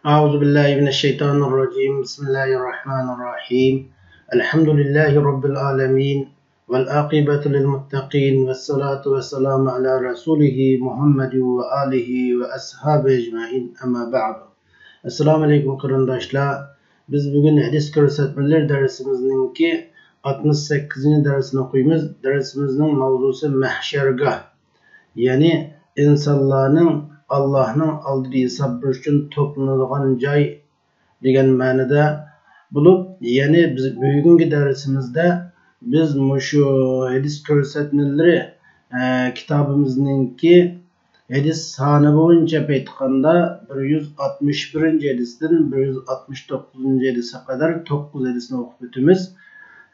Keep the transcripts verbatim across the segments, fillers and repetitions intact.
أعوذ بالله من الشيطان الرجيم. بسم الله الرحمن الرحيم. الحمد لله رب العالمين. والعاقبة للمتقين. والصلاة والسلام على رسوله محمد وآله وأصحابه أجمعين. أما بعد. ئەسسالامۇ ئەلەيكۇم قېرىنداشلار. بىز بۈگۈن ھەدىس كۆرسەتمىلىرى دەرسىمىزنىڭكى ئاتمىش سەككىزىنچى دەرسىنى ئوقۇيمىز. دەرسىمىزنىڭ ماۋزۇسى مەھشەرگاھ، يەنى ئىنسانلارنىڭ ئاللاھنىڭ ئالدىدا ھېساب بېرىش ئۈچۈن توپلىنىدىغان جاي دېگەن مەنىدە بولۇپ، يەنى بىز بۈگۈنكى دەرسىمىزدە بىز مۇشۇ ھەدىس كۆرسەتمىلىرى، ئە، كىتابىمىزنىڭكى ھەدىس سانى بويىچە ئېيتقاندا، بىر يۈز ئاتمىش بىرىنچى ھەدىستىن بىر يۈز ئاتمىش توققۇزىنچى ھەدىسكە قەدەر توققۇز ھەدىسنى ئوقۇپ ئۆتىمىز.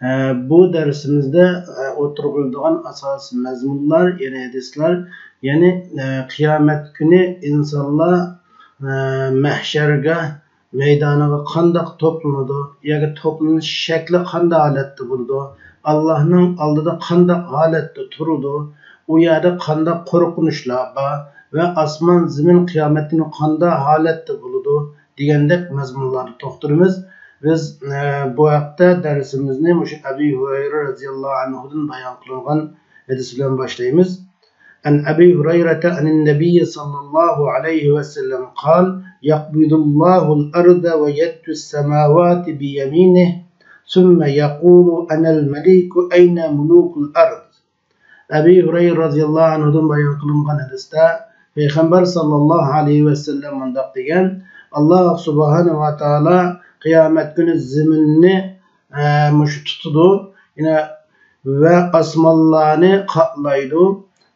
ئە، بۇ دەرسىمىزدە، ئە، ئوتتۇرىغا قويۇلىدىغان ئاساسىي مەزمۇنلار، يەنى ھەدىسلەر، يەنى، ئە، قىيامەت كۈنى ئىنسانلار، ئە، مەھشەرگاھ مەيدانىغا قانداق توپلىنىدۇ ياكى توپلىنىش شەكلى قانداق ھالەتتە بولىدۇ، ئاللاھنىڭ ئالدىدا قانداق ھالەتتە تۇرىدۇ، ئۇ يەردە قانداق قورقۇنچلار بار ۋە ئاسمان زېمىن قىيامەت كۈنى قانداق ھالەتتە بولىدۇ دېگەندەك مەزمۇنلاردا توختىلىمىز. بىز، ئە، بۇ ھەقتە دەرسىمىزنى مۇشۇ ئەبى ھۇرەيرە رەزىياللاھۇ ئەنھۇدىن بايان قىلىنغان ھەدىس بىلەن باشلايمىز. عن أبي هريرة عن النبي صلى الله عليه وسلم قال: يقبض الله الأرض ويأتي السماوات بيمينه ثم يقول: أنا المليك، أين ملوك الأرض؟ ئەبى ھۇرەيرە رەزىياللاھۇ ئەنھۇدىن بايان قىلىنغان ھەدىستە پەيغەمبەر ساللاللاھۇ ئەلەيھى ۋەسەللەم مۇنداق دېگەن: ئاللاھ سۇبھانەھۇ ۋە تائالا قىيامەت كۈنى زېمىننى، ئە، مۇشۇ تۇتىدۇ، يەنە ۋە ئاسمانلارنى قاتلايدۇ.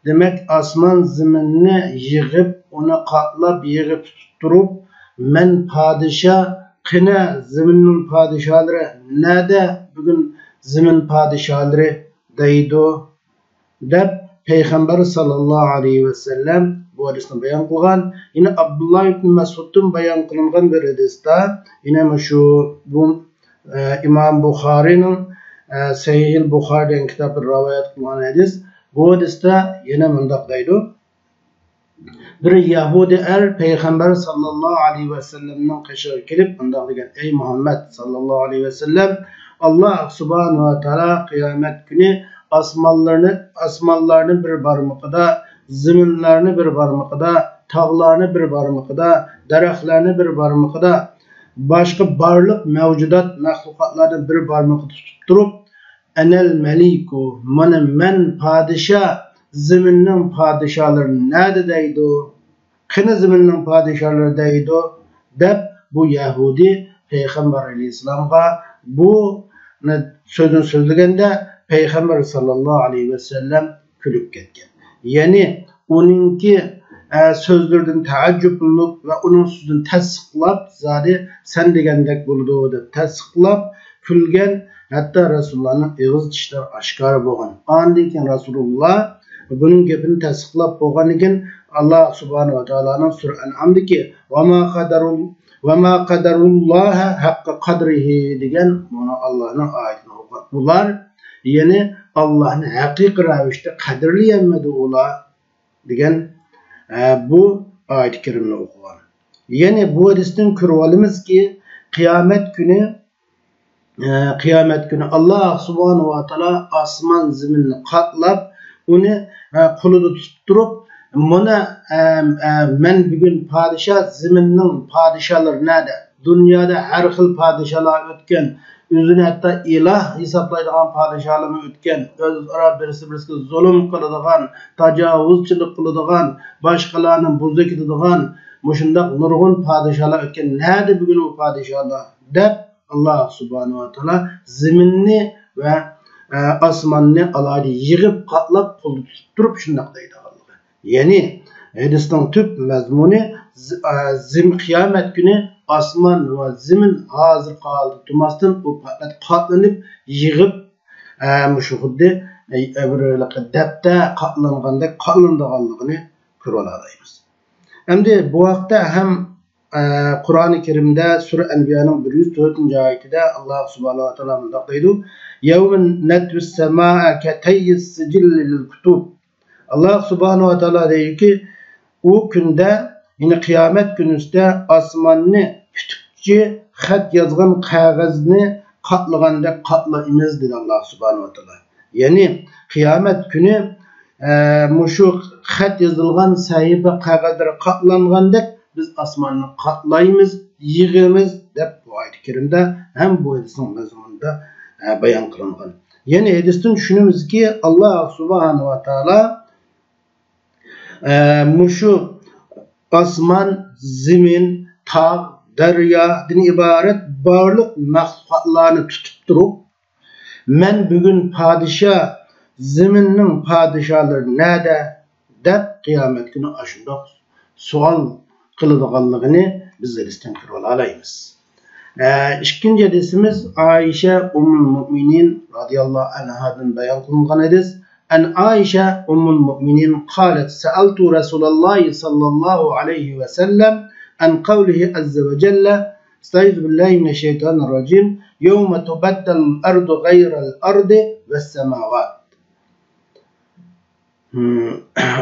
دېمەك، ئاسمان زېمىننى يىغىپ، ئۇنى قاتلاپ، يىغىپ تۇتۇپ تۇرۇپ، مەن پادىشاھ، قېنى زېمىننىڭ پادىشاھلىرى نەدە بۈگۈن زېمىن پادىشاھلىرى دەيدۇ، دەپ پەيغەمبەر ساللاللاھۇ ئەلەيھى ۋەسەللەم بۇ ھەدىسنى بايان قىلغان. يەنە ئابدۇللا ئىبن مەسئۇدتىن بايان قىلىنغان بىر ھەدىستە، يەنە مۇشۇ بۇ، ئە، ئىمام بۇخارىنىڭ، ئە، سەھىھىل بۇخارى دېگەن كىتابتا رىۋايەت قىلغان ھەدىس. بۇ ھەدىستە يەنە مۇنداق دەيدۇ: بىر يەھۇدىي ئەر پەيغەمبەر ساللاللاھۇ ئەلەيھى ۋەسەللەمنىڭ قېشىغا كېلىپ مۇنداق دېگەن: ئەي مۇھەممەد ساللاللاھۇ ئەلەيھى ۋەسەللەم، ئاللاھ سۇبھانەھۇ ۋە تائالا قىيامەت كۈنى ئاسمانلارنى، ئاسمانلارنى بىر بارمىقىدا، زېمىنلارنى بىر بارمىقىدا، تاغلارنى بىر بارمىقىدا، دەرەخلەرنى بىر بارمىقىدا، باشقا بارلىق مەۋجۇدات، مەخلۇقاتلارنى بىر بارمىقىدا تۇتۇپ تۇرۇپ، «ئەنەل مەلىكۇ، مانا مەن پادىشاھ، زېمىننىڭ پادىشاھلىرى نەدە دەيدۇ؟ قېنى زېمىننىڭ پادىشاھلىرى دەيدۇ؟» دەپ، بۇ يەھۇدىي پەيغەمبەر ئەلەيھىسسالامغا بۇ سۆزنى سۆزلىگەندە، پەيغەمبەر ساللاللاھۇ ئەلەيھى ۋەسەللەم كۈلۈپ كەتكەن. يەنى ئۇنىڭكى، ئە، سۆزلىرىدىن تەئەججۈپلىنىپ ۋە ئۇنىڭ سۆزىنى تەستىقلاپ، زادى سەن دېگەندەك بولىدۇ دەپ تەستىقلاپ كۈلگەن، ھەتتا رەسۇلۇللانىڭ ئېغىز چىشلىرى ئاشكارا بولغان. ئاندىن كېيىن رەسۇلۇللا بۇنىڭ گېپىنى تەستىقلاپ بولغاندىن كېيىن، ئاللا سۇبھانەھۇ ۋە تائالانىڭ سۈرە ئەنئامدىكى «ۋەما قەدەرۇل-، ۋەما قەدەرۇللاھە ھەققە قەدرىھى» دېگەن مانا ئاللانىڭ ئايىتىنى ئوقۇغان. ئۇلار، يەنى ئاللانى ھەقىقىي رەۋىشتە قەدىرلىيەلمىدى ئۇلار دېگەن، ئە، بۇ ئايەت كەرىمىنى ئوقۇغان. يەنى بۇ ھەدىستىن كۆرۈۋالىمىزكى، قىيامەت كۈنى، ئە، قىيامەت كۈنى ئاللا سۇبھانەھۇ ۋە تائالا ئاسمان زېمىننى قاتلاپ، ئۇنى، ئە، قولىدا تۇتۇپ تۇرۇپ، مانا، ئە، ئە، مەن بۈگۈن پادىشاھ، زېمىننىڭ پادىشاھلىرى نەدە؟ دۇنيادا ھەر خىل پادىشاھلار ئۆتكەن، ئۆزىنى ھەتتا ئىلاھ ھېسابلايدىغان پادىشاھلارمۇ ئۆتكەن، ئۆزئارا بىرسى-بىرسىگە زۇلۇم قىلىدىغان، تاجاۋۇزچىلىق قىلىدىغان، باشقىلارنى بۇزا كېتىدىغان مۇشۇنداق نۇرغۇن پادىشاھلار ئۆتكەن. نەدە بۈگۈن ئۇ پادىشاھلار؟ دەپ، ئاللا سۇبھانەھۇ ۋە تائالا زېمىننى ۋە، ئە، ئاسماننى ئالاھىدە يىغىپ، قاتلاپ، قولدا تۇتۇپ تۇرۇپ شۇنداق دەيدىغانلىقى. يەنى ھەدىسنىڭ تۈپ مەزمۇنى ز-، ئە، زېم-، قىيامەت كۈنى ئاسمان ۋە زېمىن ھازىرقى ھالدا تۇرماستىن، ئۇ پەقەت قاتلىنىپ، يىغىپ، ئە، مۇشۇ خۇددى، ئە، بىر دەپتە قاتلانغاندەك قاتلىنىدىغانلىقىنى كۆرۈۋالالايمىز. ئەمدى بۇ ھەقتە ھەم، ئە، قۇرئانى كەرىمدە سۈرە ئەنبىيانىڭ بىر يۈز تۆتىنچى ئايىتىدە ئاللا سۇبھانەھۇ ۋە تائالا مۇنداق دەيدۇ: «يەۋمە نەتۋىس سەمائە كەتەييىس سىجىللى لىل كۇتۇب.» ئاللا سۇبھانەھۇ ۋە تائالا دەيدۇكى، ئۇ كۈندە يەنى قىيامەت كۈنىسىدە ئاسماننى پۈتۈكچە خەت يازغان قەغەزنى قاتلىغاندەك قاتلايمىز، دېدى ئاللا سۇبھانەھۇ ۋە تائالا. يەنى قىيامەت كۈنى، ئە، مۇشۇ خەت يېزىلغان سەھىپە قەغەزلىرى قاتلانغاندەك بىز ئاسماننى قاتلايمىز، يىغىمىز، دەپ بۇ ئايەتى كەرىمدە ھەم بۇ ھەدىسنىڭ مەزمۇنىدا، ئە، بايان قىلىنغان. يەنى ھەدىستىن چۈشىنىمىزكى، ئاللا سۇبھانەھۇ ۋە تائالا ئە، مۇشۇ ئاسمان، زېمىن، تاغ، دەريادىن ئىبارەت بارلىق مەخلۇقاتلارنى تۇتۇپ تۇرۇپ، «مەن بۈگۈن پادىشاھ، زېمىننىڭ پادىشاھلىرى نەدە؟» دەپ، قىيامەت كۈنى ئاشۇنداق سوئال قىلىدىغانلىقىنى بىز ھەدىستىن كۆرۈۋالالايمىز. ئە، ئىككىنچى ھەدىسىمىز ئائىشە ئۇممۇل مۇئمىنىن رازىياللاھۇ ئەنھادىن بايان قىلىنغان ھەدىس. عن عائشة أم المؤمنين قالت: سألت رسول الله صلى الله عليه وسلم عن قوله عز وجل: أستعيذ بالله من الشيطان الرجيم، يوم تبدل الأرض غير الأرض والسماوات.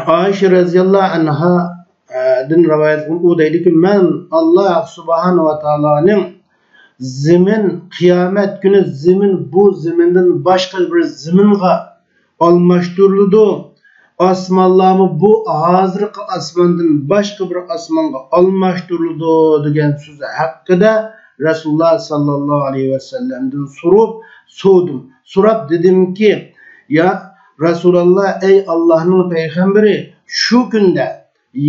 ئائىشە رەزىياللاھۇ ئەنھادىن رىۋايەت قىلىنىپ، ئۇ دەيدۇكى، مەن ئاللا سۇبھانەھۇ ۋە تائالانىڭ زېمىن، قىيامەت كۈنى زېمىن بۇ زېمىندىن باشقا بىر زېمىنغا ئالماشتۇرۇلىدۇ، ئاسمانلارمۇ بۇ ھازىرقى ئاسماندىن باشقا بىر ئاسمانغا ئالماشتۇرۇلىدۇ، دېگەن سۆزى ھەققىدە رەسۇلۇللا ساللاللاھۇ ئەلەيھى ۋەسەللەمدىن سوراپ، سورىدىم. سوراپ دېدىمكى، يا رەسۇلاللا، ئەي ئاللانىڭ پەيغەمبىرى، شۇ كۈندە،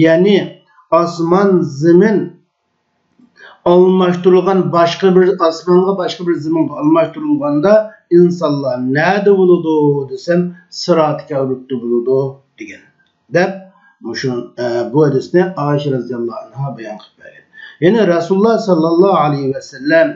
يەنى ئاسمان، زېمىن ئالماشتۇرۇلغان، باشقا بىر ئاسمانغا، باشقا بىر زېمىنغا ئالماشتۇرۇلغاندا، ئىنسانلار نەدە بولىدۇ دېسەم، سىراتى كەۋرۈتتە بولىدۇ، دېگەن. دەپ، مۇشۇ، ئە، بۇ ھەدىسنى ئائىشە رەزىياللاھۇ ئەنھا بايان قىلىپ بەرگەن. يەنى رەسۇلۇللا ساللاللاھۇ ئەلەيھى ۋەسەللەم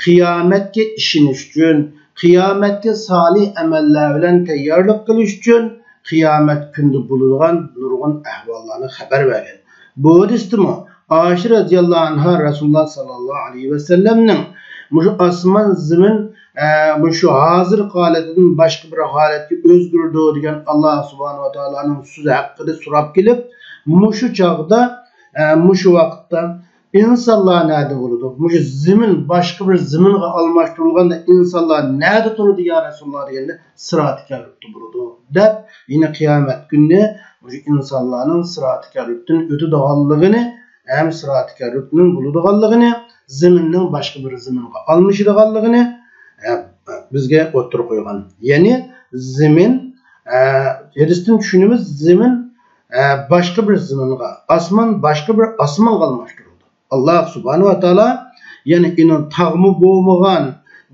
قىيامەتكە ئىشىنىش ئۈچۈن، قىيامەتكە سالىھ ئەمەللەر بىلەن تەييارلىق قىلىش ئۈچۈن قىيامەت كۈنىدە بولىدىغان نۇرغۇن ئەھۋاللارنى خەۋەر بەرگەن. بۇ ھەدىستىمۇ ئائىشە رەزىياللاھۇ ئەنھا رەسۇلۇللا ساللاللاھۇ ئەلەيھى ۋەسەللەمنىڭ مۇشۇ ئاسمان، زېمىن، ئە، مۇشۇ ھازىرقى ھالىتىدىن باشقا بىر ھالەتكە ئۆزگىرىدۇ دېگەن ئاللا سۇبھانەھۇ ۋە تائالانىڭ سۆزى ھەققىدە سوراپ كېلىپ، مۇشۇ چاغدا، ئە، مۇشۇ ۋاقىتتا ئىنسانلار نەدە بولىدۇ؟ مۇشۇ زېمىن باشقا بىر زېمىنغا ئالماشتۇرۇلغاندا ئىنسانلار نەدە تۇرىدۇ يا رەسۇلۇللا دېگەندە، سىراتى كەۋرۈتتە بولىدۇ، دەپ، يەنە قىيامەت كۈنى مۇشۇ ئىنسانلارنىڭ سىراتى كەۋرۈتتىن ئۆتىدىغانلىقىنى ھەم سىراتى كەۋرۈتنىڭ بولىدىغانلىقىنى، زېمىننىڭ باشقا بىر زېمىنغا ئالمىشىدىغانلىقىنى، ئە، بىزگە ئوتتۇرىغا قويغان. يەنى زېمىن، ئە، ھەدىستىن چۈشىنىمىز، زېمىن، ئە، باشقا بىر زېمىنغا، ئاسمان باشقا بىر ئاسمانغا ئالماشتۇرۇلدى. ئاللا سۇبھانەھۇ ۋە تائالا، يەنى ئېنىڭ تاغمۇ بولمىغان،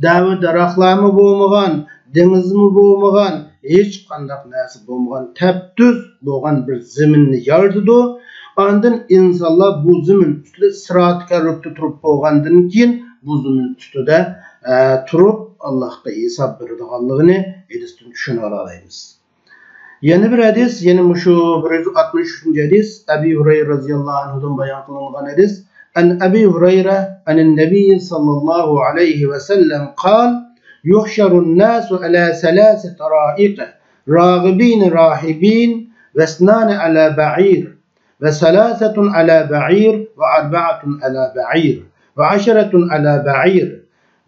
دەۋە دەرەخلەرمۇ بولمىغان، دېڭىزمۇ بولمىغان، ھېچقانداق نەرسە بولمىغان، تەپتۈز بولغان بىر زېمىننى يارىتىدۇ. ئاندىن ئىنسانلار بۇ زېمىن ئۈستىدە سىراتى كەۋرۈتتە تۇرۇپ بولغاندىن كېيىن، بۇ زېمىن ئۈستىدە، ئە، تۇرۇپ، ئاللاھقا ھېساب بېرىدىغانلىقىنى ھەدىستىن چۈشىنىۋالالايمىز. يەنە بىر ھەدىس، يەنە مۇشۇ بىر يۈز ئاتمىش ئۈچىنچى ھەدىس، ئەبى ھۇرەيرە رەزىياللاھۇ ئەنھۇدىن بايان قىلىنغان ھەدىس. عن أبي هريرة عن النبي صلى الله عليه وسلم قال: يحشر الناس على ثلاث طرائق، راغبين راهبين، واثنان على بعير، وثلاثة على بعير، وأربعة على بعير، وعشرة على بعير،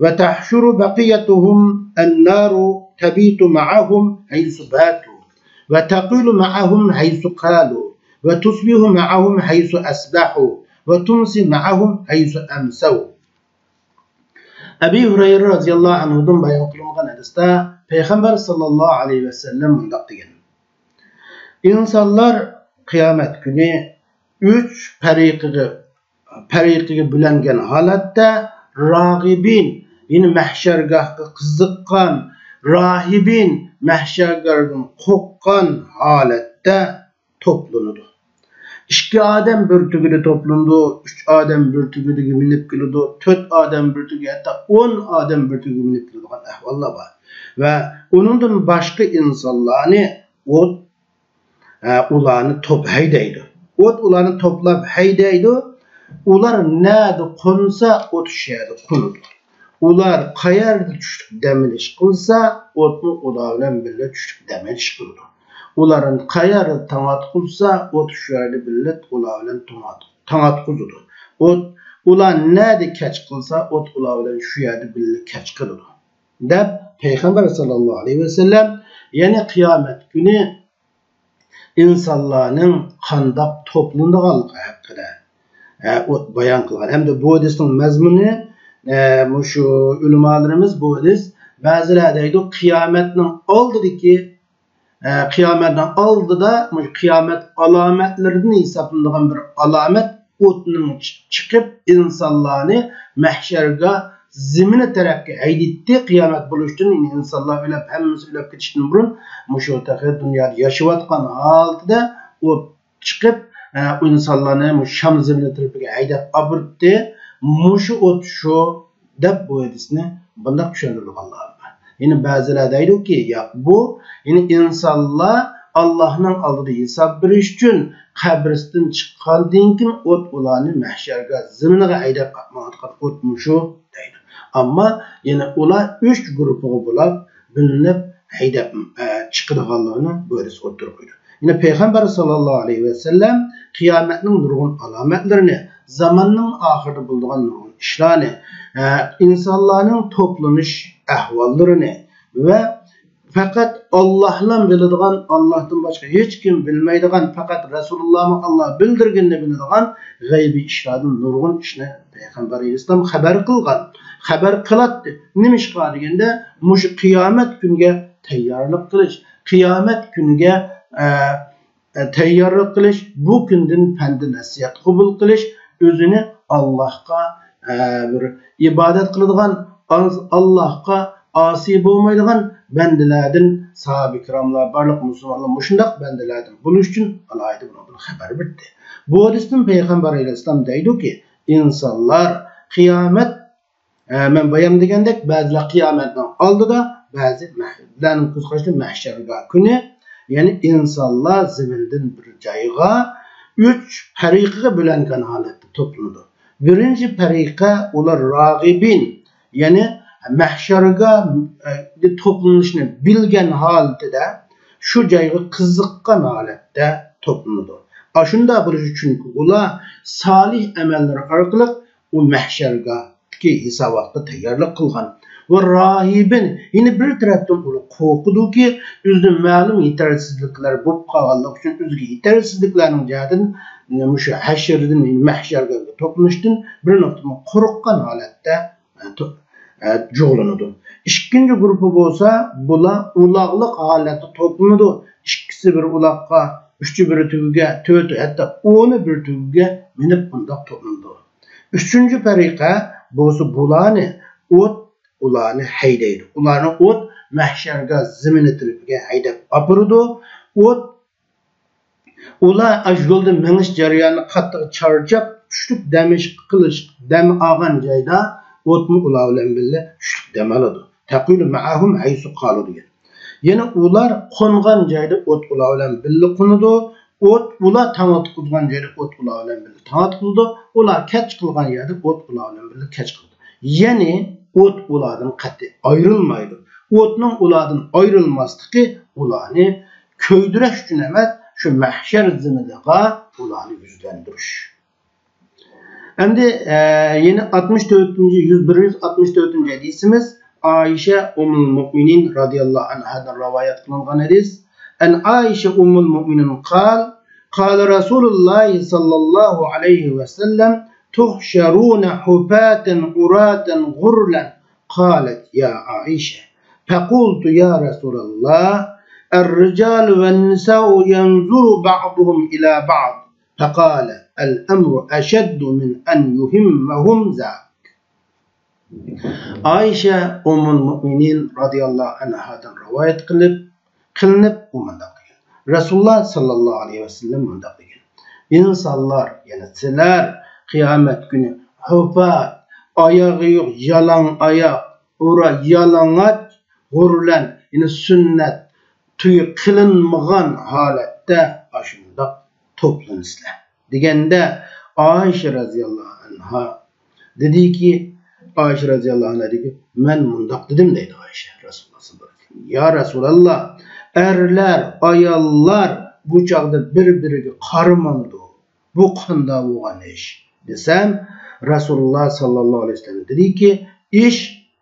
وتحشر بقيتهم النار، تبيت معهم حيث باتوا، وتقول معهم حيث قالوا، وتصبح معهم حيث أصبحوا، وتمسي معهم حيث أمسوا. ئەبى ھۇرەيرە رەزىياللاھۇ ئەنھۇدىن بايان قىلىنغان ھەدىستە پەيغەمبەر ساللاللاھۇ ئەلەيھى ۋەسەللەم مۇنداق دېگەن: ئىنسانلار قىيامەت كۈنى ئۈچ پەرىقىگە، پەرىقىگە بۆلۈنگەن ھالەتتە، راغىبىن، يەنى مەھشەرگاھقا قىزىققان، راھىبىن، مەھشەرگاھتىن قورققان ھالەتتە توپلىنىدۇ. ئىككى ئادەم بىر تۈگىدە توپلىنىدۇ، ئۈچ ئادەم بىر تۈگىدىگە مىنىپ كېلىدۇ، تۆت ئادەم بىر تۈگىگە، ھەتتا ئون ئادەم بىر تۈگىگە مىنىپ كېلىدىغان ئەھۋاللار بار. ۋە ئۇنىڭدىن باشقا ئىنسانلارنى ئوت، ئە، ئۇلارنى توپ ھەيدەيدۇ. ئوت ئۇلارنى توپلاپ ھەيدەيدۇ. ئۇلار نەدە قونسا، ئوت شۇ يەردە قونىدۇ. ئۇلار قەيەردە چۈشلۈك دەم ئېلىش قىلسا، ئوتمۇ ئۇلار بىلەن بىللە چۈشلۈك دەم ئېلىش قىلىدۇ. ئۇلار قەيەردە تاماق قىلسا، ئوت شۇ يەردە بىللە ئۇلار بىلەن تاماق، تاڭ ئاتقۇزىدۇ. ئوت، ئۇلار نەدە كەچ قىلسا، ئوت ئۇلار بىلەن شۇ يەردە بىللە كەچ قىلىدۇ، دەپ پەيغەمبەر ساللاللاھۇ ئەلەيھى ۋەسەللەم، يەنى قىيامەت كۈنى ئىنسانلارنىڭ قانداق توپلىنىدىغانلىقى ھەققىدە، ئە، ئوت بايان قىلغان. ھەمدە بۇ ھەدىسنىڭ مەزمۇنى، ئە، مۇشۇ ئۆلىمالىرىمىز بۇ ھەدىس، بەزىلەر دەيدۇ، قىيامەتنىڭ ئالدىدىكى، ئە، قىيامەتنىڭ ئالدىدا، مۇشۇ قىيامەت ئالامەتلىرىدىن ھېسابلىنىدىغان بىر ئالامەت، ئوتنىڭ چىقىپ، ئىنسانلارنى مەھشەرگاھ زېمىنى تەرەپكە ھەيدىتتى. قىيامەت بولۇشتىن، ئىنسانلار ئۆلۈپ، ھەممىسى ئۆلۈپ كېتىشتىن بۇرۇن، مۇشۇ تېخى دۇنيادا ياشاۋاتقان ھالىتىدە ئوت چىقىپ، ئە، ئۇ ئىنسانلارنى مۇشۇ شام زېمىنى تەرىپىگە ھەيدەپ ئاپىرىپتى. مۇشۇ ئوت شۇ، دەپ بۇ ھەدىسنى بۇنداق چۈشەندۈرىدىغانلار بار. يەنە بەزىلەر دەيدۇكى، ياق، بۇ، يەنى ئىنسانلار ئاللاھنىڭ ئالدىدا ھېساب بېرىش ئۈچۈن قەبرىسىدىن چىققاندىن كېيىن ئوت ئۇلارنى مەھشەرگاھ زېمىنىغا ھەيدەپ ماڭىدىغان ئوت مۇشۇ دەيدۇ. ئەمما يەنە ئۇلار ئۈچ گۇرۇپپىغا بولاپ بۆلۈنۈپ ھەيدەپ، ئە، چىقىدىغانلىقىنى بۇ ھەدىس ئوتتۇرىغا قويىدۇ. يەنە پەيغەمبەر ساللاللاھۇ ئەلەيھى ۋەسەللەم قىيامەتنىڭ نۇرغۇن ئالامەتلىرىنى، زاماننىڭ ئاخىرىدا بولىدىغان نۇرغۇن ئىشلارنى، ئە، ئىنسانلارنىڭ توپلىنىش ئەھۋاللىرىنى ۋە پەقەت ئاللاھلا بىلىدىغان، ئاللاھتىن باشقا ھېچكىم بىلمەيدىغان، پەقەت رەسۇلۇللاھمۇ ئاللا بىلدۈرگىنىنى بىلىدىغان غەيبىي ئىشلاردىن نۇرغۇن ئىشنى پەيغەمبەر ئەلەيھىسسالام خەۋەر قىلغان، خەۋەر قىلاتتى. نېمىشقا دېگەندە، مۇشۇ قىيامەت كۈنگە تەييارلىق قىلىش، قىيامەت كۈنگە، ئە، ئە، تەييارلىق قىلىش، بۇ كۈندىن پەندى نەسىھەت قوبۇل قىلىش، ئۆزىنى ئاللاھقا، ئە، بىر ئىبادەت قىلىدىغان، ئاز-، ئاللاھقا ئاسىي بولمايدىغان بەندىلەردىن، ساھابە كىراملار، بارلىق مۇسۇلمانلار مۇشۇنداق بەندىلەردىن بولۇش ئۈچۈن ئالاھىدە بۇنىڭدىن خەۋەر بەردى. بۇ ھەدىستىن پەيغەمبەر ئەلەيھىسسالام دەيدۇكى، ئىنسانلار قىيامەت ئە، مەن بايام دېگەندەك، بەزىلەر قىيامەتنىڭ ئالدىدا، بەزى مەھ-، بىلەرنىڭ كۆز قارىشىدا مەھشەرگاھ كۈنى، يەنى ئىنسانلار زېمىندىن بىر جايغا ئۈچ پەرىقىگە بۆلۈنگەن ھالەتتە توپلىنىدۇ. بىرىنچى پەرىقە ئۇلار راغىبىن، يەنى مەھشەرگاھ، ئە، توپلىنىشنى بىلگەن ھالىتىدە شۇ جايغا قىزىققان ھالەتتە توپلىنىدۇ. ئاشۇنداق بولۇشى چۈنكى ئۇلار سالىھ ئەمەللىرى ئارقىلىق ئۇ مەھشەرگاھتىكى ھېساباتقا تەييارلىق قىلغان. ۋە راھىبىن، يەنە بىر تەرەپتىن ئۇلار قورقىدۇكى، ئۆزىنىڭ مەلۇم يېتەرسىزلىكلەر بولۇپ قالغانلىقى ئۈچۈن، ئۆزىگە يېتەرسىزلىكلەرنىڭ جەھەتىدىن، مۇشۇ ھەشردىن، مەھشەرگاھقا توپلىنىشتىن بىر نۇقتىدىن قورققان ھالەتتە، ئە، تو-، ئە، جۇغلىنىدۇ. ئىككىنچى گۇرۇپپا بولسا، بۇلار ئۇلاغلىق ھالەتتە توپلىنىدۇ. ئىككىسى بىر ئۇلاغقا، ئۈچى بىر تۆگىگە، تۆتى، ھەتتا ئونى بىر تۆگىگە مىنىپ بۇنداق توپلىنىدۇ. ئۈچىنچى پەرىقە بولسا بۇلارنى ئوت ئۇلارنى ھەيدەيدۇ. ئۇلارنى ئوت مەھشەرگاھ زېمىنى تەرىپىگە ھەيدەپ ئاپىرىدۇ. ئوت، ئۇلار ئاشۇ يولدا مېڭىش جەريانىدا قاتتىق چارچاپ، چۈشلۈك دەم ئېلىش قىلىش، دەم ئالغان جايدا ئوتمۇ ئۇلار بىلەن بىللە چۈشلۈك دەم ئالىدۇ. تەقۇلۇ مەئەھۇم ھەيسۇ قالۇ دېگەن. يەنى ئۇلار قونغان جايدا ئوت ئۇلار بىلەن بىللە قونىدۇ. ئوت، ئۇلار تاڭ ئاتقۇزغان جايدا ئوت ئۇلار بىلەن بىللە تاڭ ئاتقۇزىدۇ. ئۇلار كەچ قىلغان يەردە ئوت ئۇلار بىلەن بىللە كەچ قىلىدۇ. يەنى ئوت ئۇلاردىن قەتئىي ئايرىلمايدۇ. ئوتنىڭ ئۇلاردىن ئايرىلماسلىقى ئۇلارنى كۆيدۈرۈش ئۈچۈن ئەمەس، شۇ مەھشەر زېمىنىغا ئۇلارنى يۈزلەندۈرۈش. ئەمدى، ئە، يەنە ئاتمىش تۆتىنچى، يۈز، بىر يۈز ئاتمىش تۆتىنچى ھەدىسىمىز ئائىشە ئۇممۇل مۇئمىنىن رازىياللاھۇ ئەنھادىن رىۋايەت قىلىنغان ھەدىس. عن عائشة أم المؤمنين قال، قال رسول الله صلى الله عليه وسلم، تحشرون حفاة عراة غرلا. قالت، يا عائشة. فقلت، يا رسول الله، الرجال والنساء ينظر بعضهم إلى بعض. فقال، الأمر أشد من أن يهمهم ذاك. ئائىشە ئۇممۇل مۇئمىنىن رازىياللاھۇ ئەنھادىن رىۋايەت قىلىپ، قىلىنىپ، ئۇ مۇنداق دېگەن. رەسۇلۇللا ساللاللاھۇ ئەلەيھى ۋەسەللەم مۇنداق دېگەن. ئىنسانلار، يەنى سىلەر قىيامەت كۈنى ھۇپات، ئايىغى يوق، يالاڭ ئاياق، ئۇرا، يالىڭاچ، غۇرلەن، يەنى سۈننەت تويى قىلىنمىغان ھالەتتە ئاشۇنداق توپلىنىسىلەر، دېگەندە، ئائىشە رازىياللاھۇ ئەنھا دېدىكى، ئائىشە رازىياللاھۇ ئەنھا دېدىكى، مەن مۇنداق دېدىم، دەيدۇ ئائىشە رەسۇلۇللا ساللاللاھۇ ئەلەيھى ۋەسەللەم، يا رەسۇلاللا، ئەرلەر، ئاياللار بۇ چاغدا بىر-بىرىگە قارىمامدۇ؟ بۇ قانداق بولغان ئىش دېسەم، رەسۇلۇللا ساللاللاھۇ ئەلەيھى ۋەسەللەم دېدىكى، ئىش،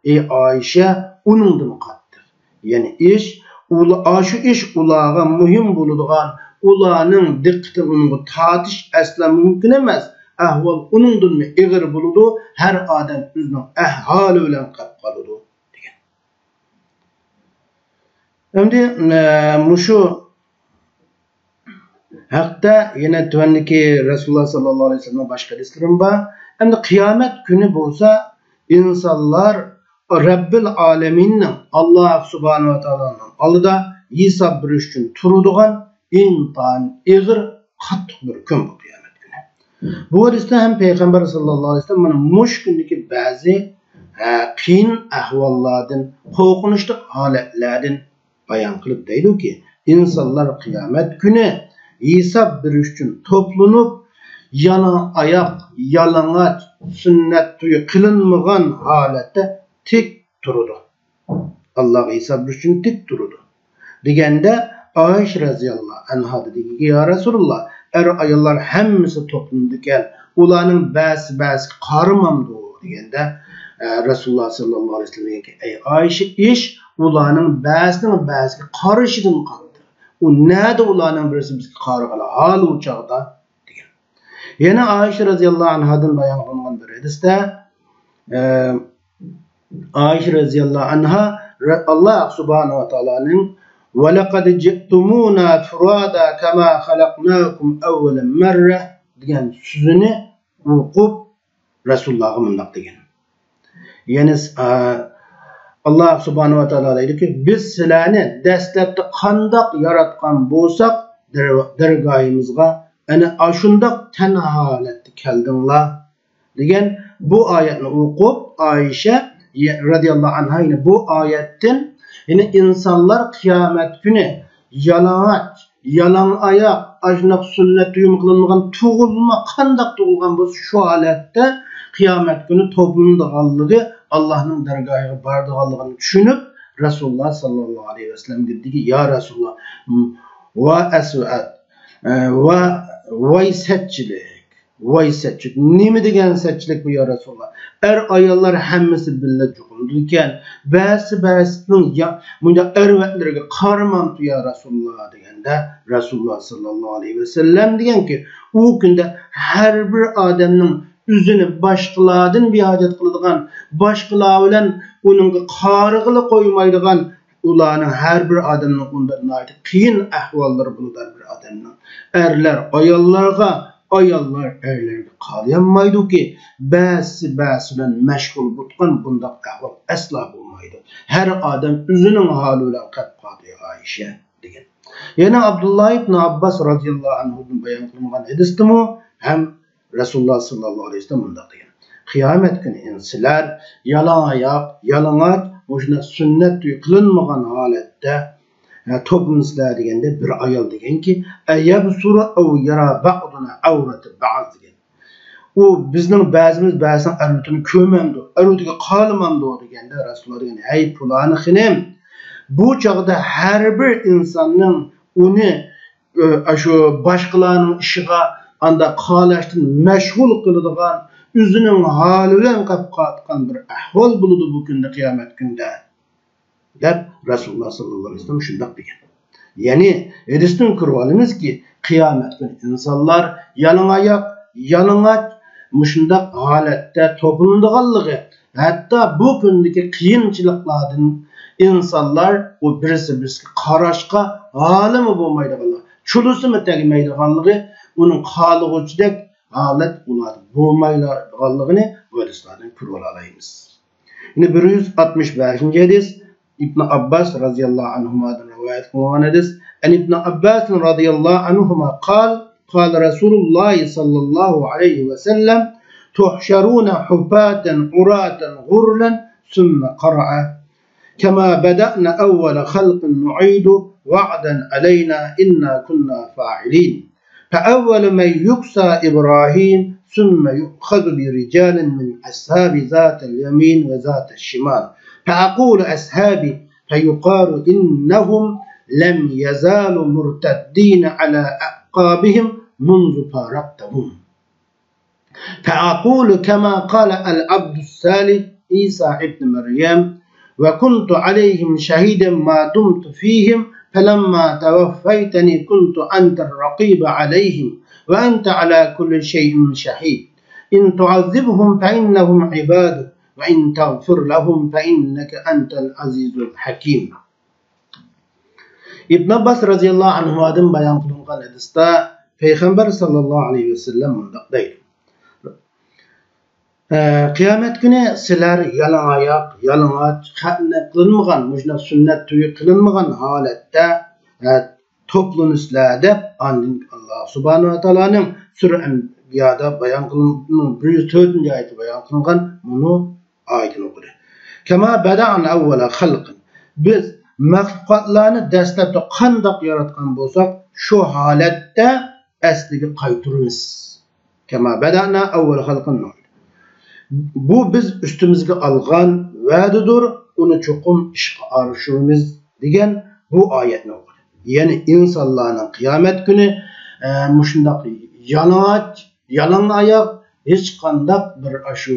ئەي ئائىشە، ئۇنىڭدىن قاتتىق. يەنى ئىش، ئۇلا-، ئاشۇ ئىش ئۇلارغا مۇھىم بولىدىغان، ئۇلارنىڭ دىققىتىنى ئۇنىڭغا تارتىش ئەسلا مۇمكىن ئەمەس. ئەھۋال ئۇنىڭدىنمۇ ئېغىر بولىدۇ. ھەر ئادەم ئۆزىنىڭ ئەھۋالى بىلەن قېلىپ قالىدۇ، دېگەن. ئەمدى، ئە، مۇشۇ ھەقتە يەنە تۆۋەندىكى رەسۇلۇللا ساللاللاھۇ ئەلەيھى ۋەسەللەمنىڭ باشقا ھەدىسلىرىمۇ بار. ئەمدى قىيامەت كۈنى بولسا ئىنسانلار رەببىل ئالەمىننىڭ، ئاللا سۇبھانەھۇ ۋە تائالانىڭ ئالدىدا ھېساب بېرىش ئۈچۈن تۇرىدىغان ئىنتايىن ئېغىر، قاتتىق بىر كۈن بۇ قىيامەت كۈنى. بۇ ھەدىستە ھەم پەيغەمبەر ساللاللاھۇ ئەلەيھى ۋەسەللەم مانا مۇشۇ كۈندىكى بەزى، ھە، قىيىن ئەھۋاللاردىن، قورقۇنچلۇق ھالەتلەردىن بايان قىلىپ دەيدۇكى، ئىنسانلار قىيامەت كۈنى ھېساب بېرىش ئۈچۈن توپلىنىپ، يالاڭ ئاياق، يالىڭاچ، سۈننەت تويى قىلىنمىغان ھالەتتە تىك تۇرىدۇ. ئاللاغا ھېساب بېرىش ئۈچۈن تىك تۇرىدۇ. دېگەندە، ئائىشە رەزىياللاھۇ ئەنھا دېدىكى، يا رەسۇلاللا، ئەر-ئاياللار ھەممىسى توپلىنىدىكەن، ئۇلارنىڭ بەزىسى بەزىسىگە قارىمامدۇ؟ دېگەندە، ئە، رەسۇلۇللا ساللاللاھۇ ئەلەيھى ۋەسەللەم دېگەنكى، ئەي ئائىشە، ئىش ئۇلارنىڭ بەزىسىنىڭ بەزىسىگە قارىشىدىن قالدى. ئۇ نەدە ئۇلارنىڭ بىرسى بىزگە قارىغىلى ھالى ئۇ چاغدا؟ دېگەن. يەنە ئائىشە رەزىياللاھۇ ئەنھادىن بايان قىلىنغان بىر ھەدىستە، ئە، ئائىشە رەزىياللاھۇ ئەنھا، رە-، ئاللا سۇبھانەھۇ ۋە تائالانىڭ، ولقد جئتمونا فرادا كما خلقناكم أول مرة دېگەن سۆزىنى ئوقۇپ، رەسۇلۇللاغا مۇنداق دېگەن. يەنى، ئە، ئاللا سۇبھانەھۇ ۋە تائالا دەيدۇكى، بىز سىلەرنى دەسلەپتە قانداق ياراتقان بولساق، دەر-، دەرگاھىمىزغا ئەنە ئاشۇنداق تەنھا ھالەتتە كەلدىڭلار، دېگەن بۇ ئايەتنى ئوقۇپ، ئائىشە رەزىياللاھۇ ئەنھا يەنە بۇ ئايەتتىن، يەنى ئىنسانلار قىيامەت كۈنى يالىڭاچ، يالاڭ ئاياق، ئاشۇنداق سۈننەت تويىمۇ قىلىنمىغان تۇغۇلما قانداق تۇغۇلغان بولسا، شۇ ھالەتتە قىيامەت كۈنى توپلىنىدىغانلىقى، ئاللانىڭ دەرگاھىغا بارىدىغانلىقىنى چۈشىنىپ، رەسۇلۇللا ساللاللاھۇ ئەلەيھى ۋەسەللەمگە دېدى، يا رەسۇلۇللا، ۋا ئەسۋەت، ئە، ۋا، ۋاي سەتچىلىك، ۋاي سەتچىلىك، نېمە دېگەن سەتچىلىك بۇ، يا رەسۇلۇللا؟ ئەر-ئاياللار ھەممىسى بىللە جۇقۇندىكەن، بەزىسى بەزىسىنىڭ يا-، مۇنداق ئەرۋەتلىرىگە قارىمامتۇ، يا رەسۇلۇللا، دېگەندە، رەسۇلۇللا ساللاللاھۇ ئەلەيھى ۋەسەللەم دېگەنكى، ئۇ كۈندە ھەر بىر ئادەمنىڭ ئۆزىنى باشقىلاردىن بىھاجەت قىلىدىغان، باشقىلار بىلەن ئۇنىڭغا قارىغىلى قويمايدىغان، ئۇلارنىڭ ھەر بىر ئادەمنىڭ ئۇنداق ناھايىتى قىيىن ئەھۋاللىرى بولىدۇ، ھەر بىر ئادەمنىڭ. ئەرلەر ئاياللارغا، ئاياللار ئەرلەرگە قارىيالمايدۇكى، بەزىسى بەزىسى بىلەن مەشغۇل بولۇۋاتقان بۇنداق ئەھۋال ئەسلا بولمايدۇ. ھەر ئادەم ئۆزىنىڭ ھالى بىلەن قېلىپ قالدى، ئائىشە، دېگەن. يەنە ئابدۇللا ئىبن ئابباس رازىياللاھۇ ئەنھۇدىن بايان قىلىنغان ھەدىستىمۇ ھەم رەسۇلۇللا ساللاللاھۇ ئەلەيھى ۋەسەللەم مۇنداق دېگەن، قىيامەت كۈنى ئىنسىلەر يالاڭ ئاياق، يالاڭاچ، مۇشۇنداق سۈننەت تويى قىلىنمىغان ھالەتتە، ھە، توپلىنىسىلەر دېگەندە، بىر ئايال دېگەنكى، ئەيەبسۇرۇ ئەۋ يەرا بەئدۇنا ئەۋرەتە بەئز دېگەن. ئۇ بىزنىڭ بەزىمىز بەزىنىڭ ئەۋرىتىنى كۆرمەمدۇ، ئەۋرىتىگە قارىمامدۇ دېگەندە، رەسۇلۇللا دېگەن، ھەي پۇلانى خېنىم، بۇ چاغدا ھەر بىر ئىنساننىڭ ئۇنى ئاشۇ باشقىلارنىڭ ئىشىغا ئانداق قاراشتىن مەشغۇل قىلىدىغان، ئۆزىنىڭ ھالى بىلەن قېلىپ قالىدىغان بىر ئەھۋال بولىدۇ بۇ كۈندە، قىيامەت كۈندە، دەپ رەسۇلۇللا ساللاللاھۇ ئەلەيھى ۋەسەللەم شۇنداق دېگەن. يەنى ھەدىستىن كۆرۈۋالىمىزكى، قىيامەت كۈنى ئىنسانلار يالاڭ ئاياق، يالىڭاچ مۇشۇنداق ھالەتتە توپلىنىدىغانلىقى، ھەتتا بۇ كۈندىكى قىيىنچىلىقلاردىن ئىنسانلار ئۇ بىرسى-بىرسىگە قاراشقا ھالىمۇ بولمايدىغانلىقى، چولىسىمۇ تەگمەيدىغانلىقى، ئۇنىڭ خالىغۇچىدەك ھالەت ئۇلاردا بولمايدىغانلىقىنى بۇ ھەدىسلاردىن كۆرۈۋالالايمىز. يەنە بىر يۈز ئاتمىش بەشىنچى ھەدىس، ئىبن ئابباس رازىياللاھۇ ئەنھۇمادىن رىۋايەت قىلىنغان ھەدىس. عن ابن عباس رضي الله عنهما قال، قال رسول الله صلى الله عليه وسلم، تحشرون حفاة عراة غرلا، ثم قرأ، كما بدأنا أول خلق نعيده، وعدا علينا، إنا كنا فاعلين. فأول من يكسى إبراهيم، ثم يؤخذ برجال من أصحابه ذات اليمين وذات الشمال، فأقول أصحابي، فيقال إنهم لم يزالوا مرتدين على أعقابهم منذ فارقتهم. فأقول كما قال العبد الصالح عيسى ابن مريم، وكنت عليهم شهيدا ما دمت فيهم، فلما توفيتني كنت أنت الرقيب عليهم، وأنت على كل شيء شهيد. إن تعذبهم فإنهم عبادك، وإن تغفر لهم فإنك أنت العزيز الحكيم. ئىبن ئابباس رەزىياللاھۇ ئەنھۇمادىن بايان قىلىنغان ھەدىستە پەيغەمبەر ساللاللاھۇ ئەلەيھى ۋەسەللەم مۇنداق دەيدۇ: ئە، قىيامەت كۈنى سىلەر يالىڭاياق، يالىڭاچ، خەتنە قىلىنمىغان، مۇشۇنداق سۈننەت تويى قىلىنمىغان ھالەتتە، ئە، توپلىنىسىلەر دەپ، ئاندىن ئاللا سۇبھانەھۇ ۋە تائالانىڭ سۈرە ئەنبىيادا بايان قىلىنغان، بىر يۈز تۆتىنچى ئايەتتە بايان قىلىنغان مۇنۇ ئايىتىنى ئوقۇدى. كما بدأنا أول خلق. بىز مەخلۇقاتلارنى دەسلەپتە قانداق ياراتقان بولساق، شۇ ھالەتتە ئەسلىگە قايتۇرىمىز. كما بدأنا أول خلق نعيده. بۇ بىز ئۈستىمىزگە ئالغان ۋەدىدۇر، ئۇنى چوقۇم ئىشقا ئاشۇرىمىز دېگەن بۇ ئايەتنى ئوقۇدى. يەنى ئىنسانلارنىڭ قىيامەت كۈنى، ئە، مۇشۇنداق يالىڭاچ، يالاڭ ئاياق، ھېچقانداق بىر ئاشۇ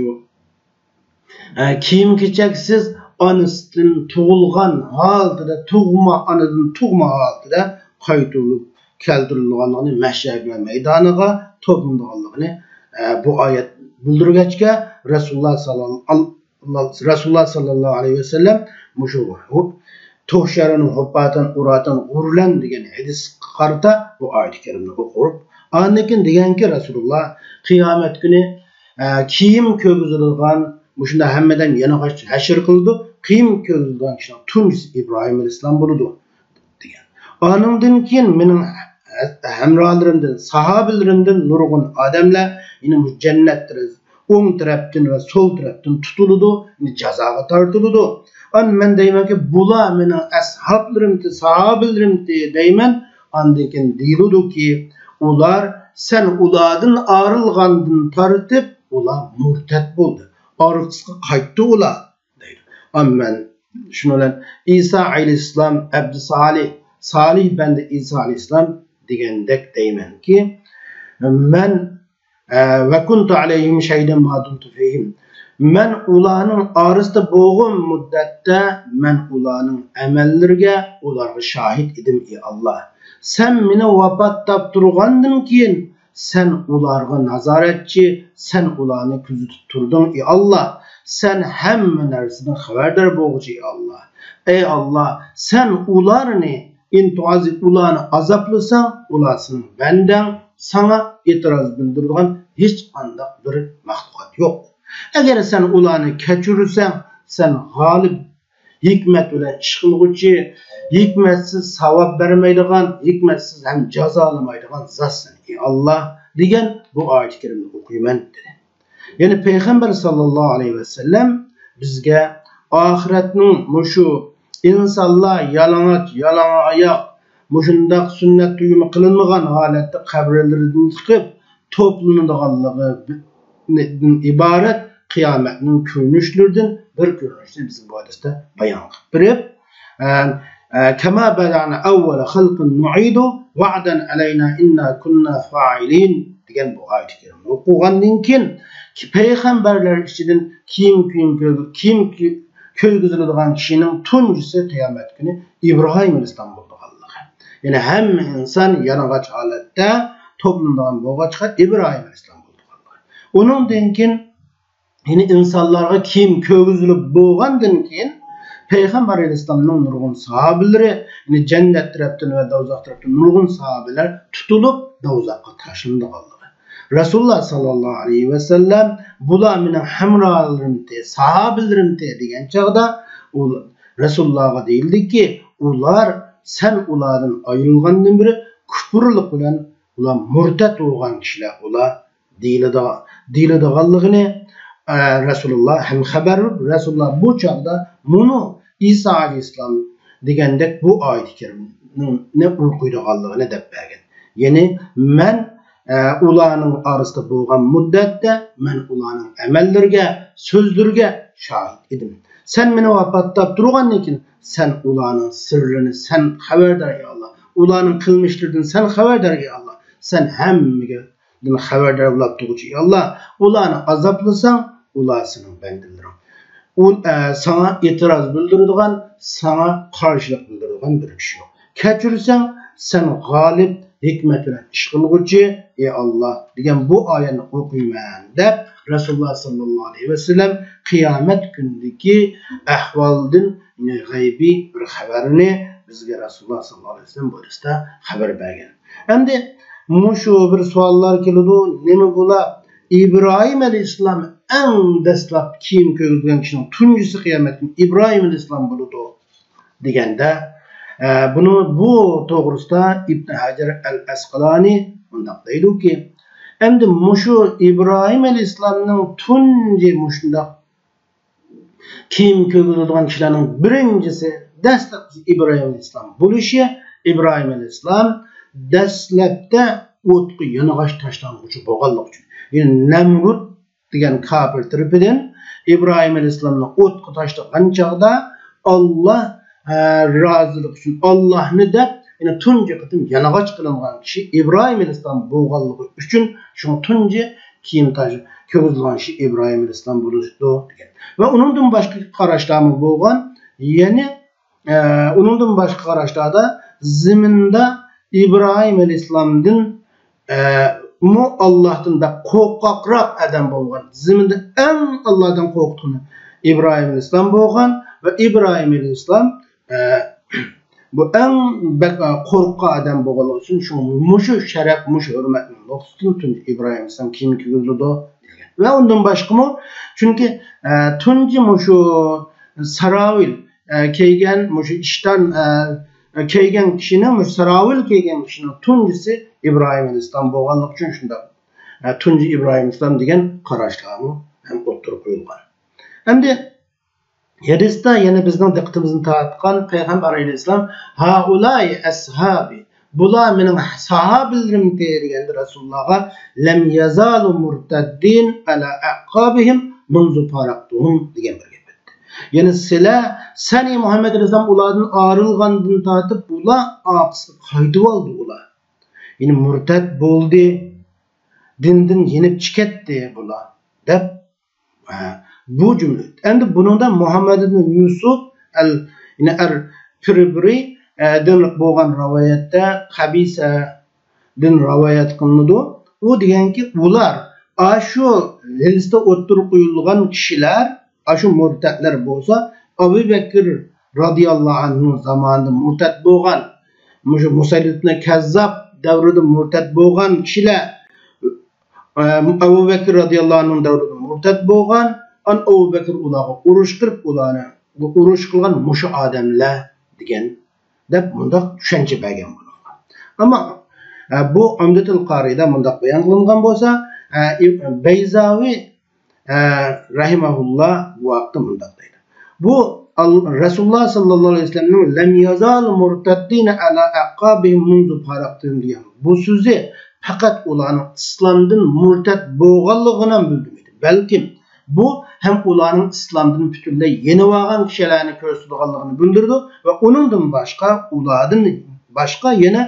ئە، كىيىم-كېچەكسىز ئانىسىدىن تۇغۇلغان ھالىتىدە، تۇغما ئانىدىن تۇغما ھالىتىدە قايتۇرۇلۇپ كەلتۈرۈلىدىغانلىقىنى، مەھشەر مەيدانىغا توپلىنىدىغانلىقىنى، ئە، بۇ ئايەت بىلدۈرگەچكە، رەسۇلۇللا ساللال-، رەسۇلۇللا ساللاللاھۇ ئەلەيھى ۋەسەللەم مۇشۇ تۇھشەرۇنە ھۇفاتەن ئۇراتەن غۇرلەن دېگەن ھەدىسكە قارىتا بۇ ئايەت كەرىمنى ئوقۇپ، ئاندىن كېيىن دېگەنكى، رەسۇلۇللا قىيامەت كۈنى ئە، كىيىم كىيگۈزىدىغان، مۇشۇنداق ھەممە ئادەم يالىڭاچ ھەشر قىلىدۇ، كىيىم كىيگۈزىدىغان كىشىنىڭ تۇنجىسى ئىبراھىم ئەلەيھىسسالام بولىدۇ، دېگەن. ئانىڭدىن كېيىن مېنىڭ ھە-، ھەمراھلىرىمدىن، ساھابىلىرىمدىن نۇرغۇن ئادەملەر يەنە مۇشۇ جەننەت تەرەپ-، ئوڭ تەرەپتىن ۋە سول تەرەپتىن تۇتۇلىدۇ، يەنى جازاغا تارتىلىدۇ. ئان مەن دەيمەنكى، بۇلار مېنىڭ ئەسھابلىرىمتى، ساھابىلىرىمتى دەيمەن. ئاندىن كېيىن دېيىلىدۇكى، ئۇلار، سەن ئۇلاردىن ئايرىلغاندىن تارتىپ ئۇلار مۇرتەت بولدى، ئارقىسىغا قايتتى ئۇلار، دەيدۇ. ئەمما مەن شۇنىڭ بىلەن ئىسا ئەلەيھىسسالام، ئەبدى سالىھ، سالىھ بەندە ئىسا ئەلەيھىسسالام دېگەندەك دەيمەنكى، مەن ئە، وكنت عليهم شهيدا ما دمت فيهم. مەن ئۇلارنىڭ ئارىسىدا بولغان مۇددەتتە مەن ئۇلارنىڭ ئەمەللىرىگە، ئۇلارغا شاھىت ئىدىم، ئى ئاللا. سەن مېنى ۋاپات تاپتۇرغاندىن كېيىن سەن ئۇلارغا نازارەتچى، سەن ئۇلارنى كۆزىتىپ تۇردۇڭ، ئى ئاللا. سەن ھەممە نەرسىدىن خەۋەردار بولغۇچى، ئى ئاللا. ئەي ئاللا، سەن ئۇلارنى، إن تعذب، ئۇلارنى ئازابلىساڭ، ئۇلار سېنىڭ بەندەڭ، ساڭا ئېتىراز بىلدۈرىدىغان ھېچقانداق بىر مەخلۇقات يوق. ئەگەر سەن ئۇلارنى كەچۈرسەڭ، سەن غالىب، ھېكمەت بىلەن ئىش قىلغۇچى، ھېكمەتسىز ساۋاب بەرمەيدىغان، ھېكمەتسىز ھەم جازالىمايدىغان زاتسەن، ئى ئاللا، دېگەن بۇ ئايەت كەرىمنى ئوقۇيمەن، دېدى. يەنى پەيغەمبەر ساللاللاھۇ ئەلەيھى ۋەسەللەم بىزگە ئاخىرەتنىڭ مۇشۇ ئىنسانلار يالىڭاچ، يالاڭ ئاياق، مۇشۇنداق سۈننەت تۇيۇمى قىلىنمىغان ھالەتتە قەبرىلىرىدىن چىقىپ توپلىنىدىغانلىقىدىن ئىبارەت قىيامەتنىڭ كۆرۈنۈشلىرىدىن بىر كۆرۈنۈشنى بىزگە بۇ ھەدىستە بايان قىلىپ بېرىپ، ئە، ئە، كما بدأنا أول خلق نعيده وعدا علينا إنا كنا فاعلين دېگەن بۇ ئايەت كەرىمنى ئوقۇغاندىن كېيىن، پەيغەمبەرلەر ئىچىدىن كىيىم، كىيىم كىيگۈ-، كىيىم كىي-، كىيگۈزۈلىدىغان كىشىنىڭ تۇنجىسى قىيامەت كۈنى ئىبراھىم ئەلەيھىسسالام بولىدىغانلىقى. يەنى ھەممە ئىنسان يالىڭاچ ھالەتتە توپلىنىدىغان بولغاچقا، ئىبراھىم ئەلەيھىسسالام بولىدىغانلىقى. ئۇنىڭدىن كېيىن يەنى ئىنسانلارغا كىيىم كىيگۈزۈلۈپ بولغاندىن كېيىن، پەيغەمبەر ئەلەيھىسسالامنىڭ نۇرغۇن ساھابىلىرى، يەنى جەننەت تەرەپتىن ۋە دوزاخ تەرەپتىن نۇرغۇن ساھابىلەر تۇتۇلۇپ، دوزاخقا تاشلىنىدىغانلىقى. رەسۇلۇللا ساللاللاھۇ ئەلەيھى ۋەسەللەم، بۇلار مېنىڭ ھەمراھلىرىمتى، ساھابىلىرىمتى دېگەن چاغدا، ئۇ رەسۇلۇللاغا دېيىلدىكى، ئۇلار، سەن ئۇلاردىن ئايرىلغاندىن بېرى كۇپۇرلۇق بىلەن ئۇلار مۇرتەت بولغان كىشىلەر ئۇلار دېيىلىدىغان، دېيىلىدىغانلىقىنى، ئە، رەسۇلۇللا ھەم خەۋەر بېرىپ، رەسۇلۇللا بۇ چاغدا مۇنۇ ئىسا ئەلەيھىسسالام دېگەندەك بۇ ئايەت كەرىمنى ئوقۇيدىغانلىقىنى دەپ بەرگەن. يەنى مەن، ئە، ئۇلارنىڭ ئارىسىدا بولغان مۇددەتتە مەن ئۇلارنىڭ ئەمەللىرىگە، سۆزلىرىگە شاھىت ئىدىم. سەن مېنى ۋاپات تاپتۇرغاندىن كېيىن سەن ئۇلارنىڭ سىرلىرىنى سەن خەۋەردار، ئەي ئاللا. ئۇلارنىڭ قىلمىشلىرىدىن سەن خەۋەردار، ئەي ئاللا. سەن ھەممىگە خەۋەردار بولاپ تۇرغۇچى ئى ئاللا، ئۇلارنى ئازابلىساڭ، ئۇلار سېنىڭ بەندىلىرىڭ. ئۇ، ئە، ساڭا ئېتىراز بىلدۈرىدىغان، ساڭا قارشىلىق بىلدۈرىدىغان بىر كىشى يوق. كەچۈرسەڭ، سەن غالىب، ھېكمەت بىلەن ئىش قىلغۇچى، ئى ئاللا، دېگەن بۇ ئايەتنى ئوقۇيمەن، دەپ رەسۇلۇللا ساللاللاھۇ ئەلەيھى ۋەسەللەم قىيامەت كۈنىدىكى ئەھۋالدىن، يەنى غەيبىي بىر خەۋەرنى بىزگە رەسۇلۇللا ساللاللاھۇ ئەلەيھى ۋەسەللەم بۇ ھەدىستە خەۋەر بەرگەن. ئەمدى مۇشۇ بىر سوئاللار كېلىدۇ، نېمە بۇلار؟ ئىبراھىم ئەلەيھىسسالام ئەڭ دەسلەپ كىيىم كىيگۈزگەن كىشىنىڭ تۇنجىسى قىيامەت كۈنى ئىبراھىم ئەلەيھىسسالام بولىدۇ دېگەندە، ئە، بۇنى، بۇ توغرىسىدا ئىبن ھەجەر ئەل ئەسقالانى مۇنداق دەيدۇكى، ئەمدى مۇشۇ ئىبراھىم ئەلەيھىسسالامنىڭ تۇنجى مۇشۇنداق كىيىم كىيگۈزىدىغان كىشىلەرنىڭ بىرىنچىسى، دەسلەپكىسى ئىبراھىم ئەلەيھىسسالام بولۇشى، ئىبراھىم ئەلەيھىسسالام دەسلەپتە ئوتقا يانغاچ تاشلانغۇچى بولغانلىقى ئۈچۈن، يەنى نەمرۇت دېگەن كاپىر تەرىپىدىن ئىبراھىم ئەلەيھىسسالامنى ئوتقا تاشلىغان چاغدا، ئاللا، ئە، رازىلىقى ئۈچۈن، ئاللانى دەپ، يەنى تۇنجى قېتىم يانغاچ قىلىنغان كىشى ئىبراھىم ئەلەيھىسسالام بولغانلىقى ئۈچۈن، شۇڭا تۇنجى كىيىم تاش كىيگۈزۈلگەن كىشى ئىبراھىم ئەلەيھىسسالام بولۇشىدۇ دېگەن. ۋە ئۇنىڭدىن باشقا قاراشلارمۇ بولغان. يەنى، ئە، ئۇنىڭدىن باشقا قاراشلاردا زېمىندا ئىبراھىم ئەلەيھىسسالامدىن، ئە، مۇ ئاللاھتىن بەك قورقاقراق ئادەم بولغان. زېمىندا ئەڭ ئاللاھتىن قورققىنى ئىبراھىم ئەلەيھىسسالام بولغان ۋە ئىبراھىم ئەلەيھىسسالام، ئە، بۇ ئەڭ بەك، ئە، قورققان ئادەم بولغانلىقى ئۈچۈن شۇ مۇشۇ شەرەپ، مۇشۇ ھۆرمەتنىڭ نۇقتىسىدىن تۇنجى ئىبراھىم ئەلەيھىسسالام كىيىم كىيگۈزۈلىدۇ دېگەن. ۋە ئۇندىن باشقىمۇ، چۈنكى، ئە، تۇنجى مۇشۇ ساراۋىل، ئە، كىيگەن، مۇشۇ ئىشتان، ئە، كىيگەن كىشىنىڭ، مۇشۇ ساراۋىل كىيگەن كىشىنىڭ تۇنجىسى ئىبراھىم ئەلەيھىسسالام بولغانلىقى ئۈچۈن شۇنداق، ئە، تۇنجى ئىبراھىم ئەلەيھىسسالام دېگەن قاراشلارمۇ ھەم ئوتتۇرىغا قويۇلغان. ئەمدى ھەدىستە يەنە بىزنىڭ دىققىتىمىزنى تارتقان پەيغەمبەر ئەلەيھىسسالام، «ھائۇلاء ئەسھابى، بۇلار مېنىڭ ساھابىلىرىمدى» دېگەندە رەسۇلۇللاغا، «لەم يەزالۇ مۇرتەددىن ئەلا ئەقابىھىم مۇنزۇ پارەقتۇھۇم» دېگەن بىر گەپ ئېيتتى. يەنى سىلەر، سەن ئى مۇھەممەد ئەلەيھىسسالام، ئۇلاردىن ئايرىلغاندىن تارتىپ ئۇلار ئارقىسىغا قايتىۋالدى ئۇلار. يەنى مۇرتەد بولدى، دىندىن يېنىپ چىقىۋەتتى بۇلار، دەپ ھە، بۇ جۈملە. ئەمدى بۇنىڭدا مۇھەممەد ئىبن يۈسۈپ ئەل، يەنى ئەر پىربىرى، ئە، دىن بولغان رىۋايەتتە قەبىسەدىن رىۋايەت قىلىنىدۇ. ئۇ دېگەنكى، ئۇلار ئاشۇ ھەدىستە ئوتتۇرىغا قويۇلغان كىشىلەر، ئاشۇ مۇرتەتلەر بولسا، ئەبۇ بەكىر رازىياللاھۇ ئەنھۇ زامانىدا مۇرتەت بولغان، مۇشۇ مۇسەيلىمەتۇل كەززاب دەۋرىدە مۇرتەت بولغان كىشىلەر، ئەبۇ بەكىر رازىياللاھۇ ئەنھۇنىڭ دەۋرىدە مۇرتەت بولغان، ئان ئەبۇ بەكىر ئۇلارغا ئۇرۇش قىلىپ، ئۇلارنى ئۇرۇش قىلغان مۇشۇ ئادەملەر دېگەن، دەپ مۇنداق چۈشەنچە بەرگەن بۇنىڭغا. ئەمما، ئە، بۇ ئۇمدەتۇل قارىدا مۇنداق بايان قىلىنغان بولسا، ئە، ئىب-، بەيزاۋى، ئە، رەھىمەھۇللا بۇ ھەقتە مۇنداق دەيدۇ. بۇ ئال-، رەسۇلۇللا ساللاللاھۇ ئەلەيھى ۋەسەللەمنىڭ «لەم يەزالۇ مۇرتەددىنە ئەلا ئەقابىھىم مۇنزۇ پارەقتىھىم» دېگەن بۇ سۆزى پەقەت ئۇلارنىڭ ئىسلامدىن مۇرتەت بولغانلىقىنى بىلدۈرمەيدۇ، بەلكىم بۇ ھەم ئۇلارنىڭ ئىسلامدىن پۈتۈنلەي يېنىۋالغان كىشىلەرنى كۆرسىتىدىغانلىقىنى بىلدۈرىدۇ ۋە ئۇنىڭدىن باشقا، ئۇلاردىن باشقا يەنە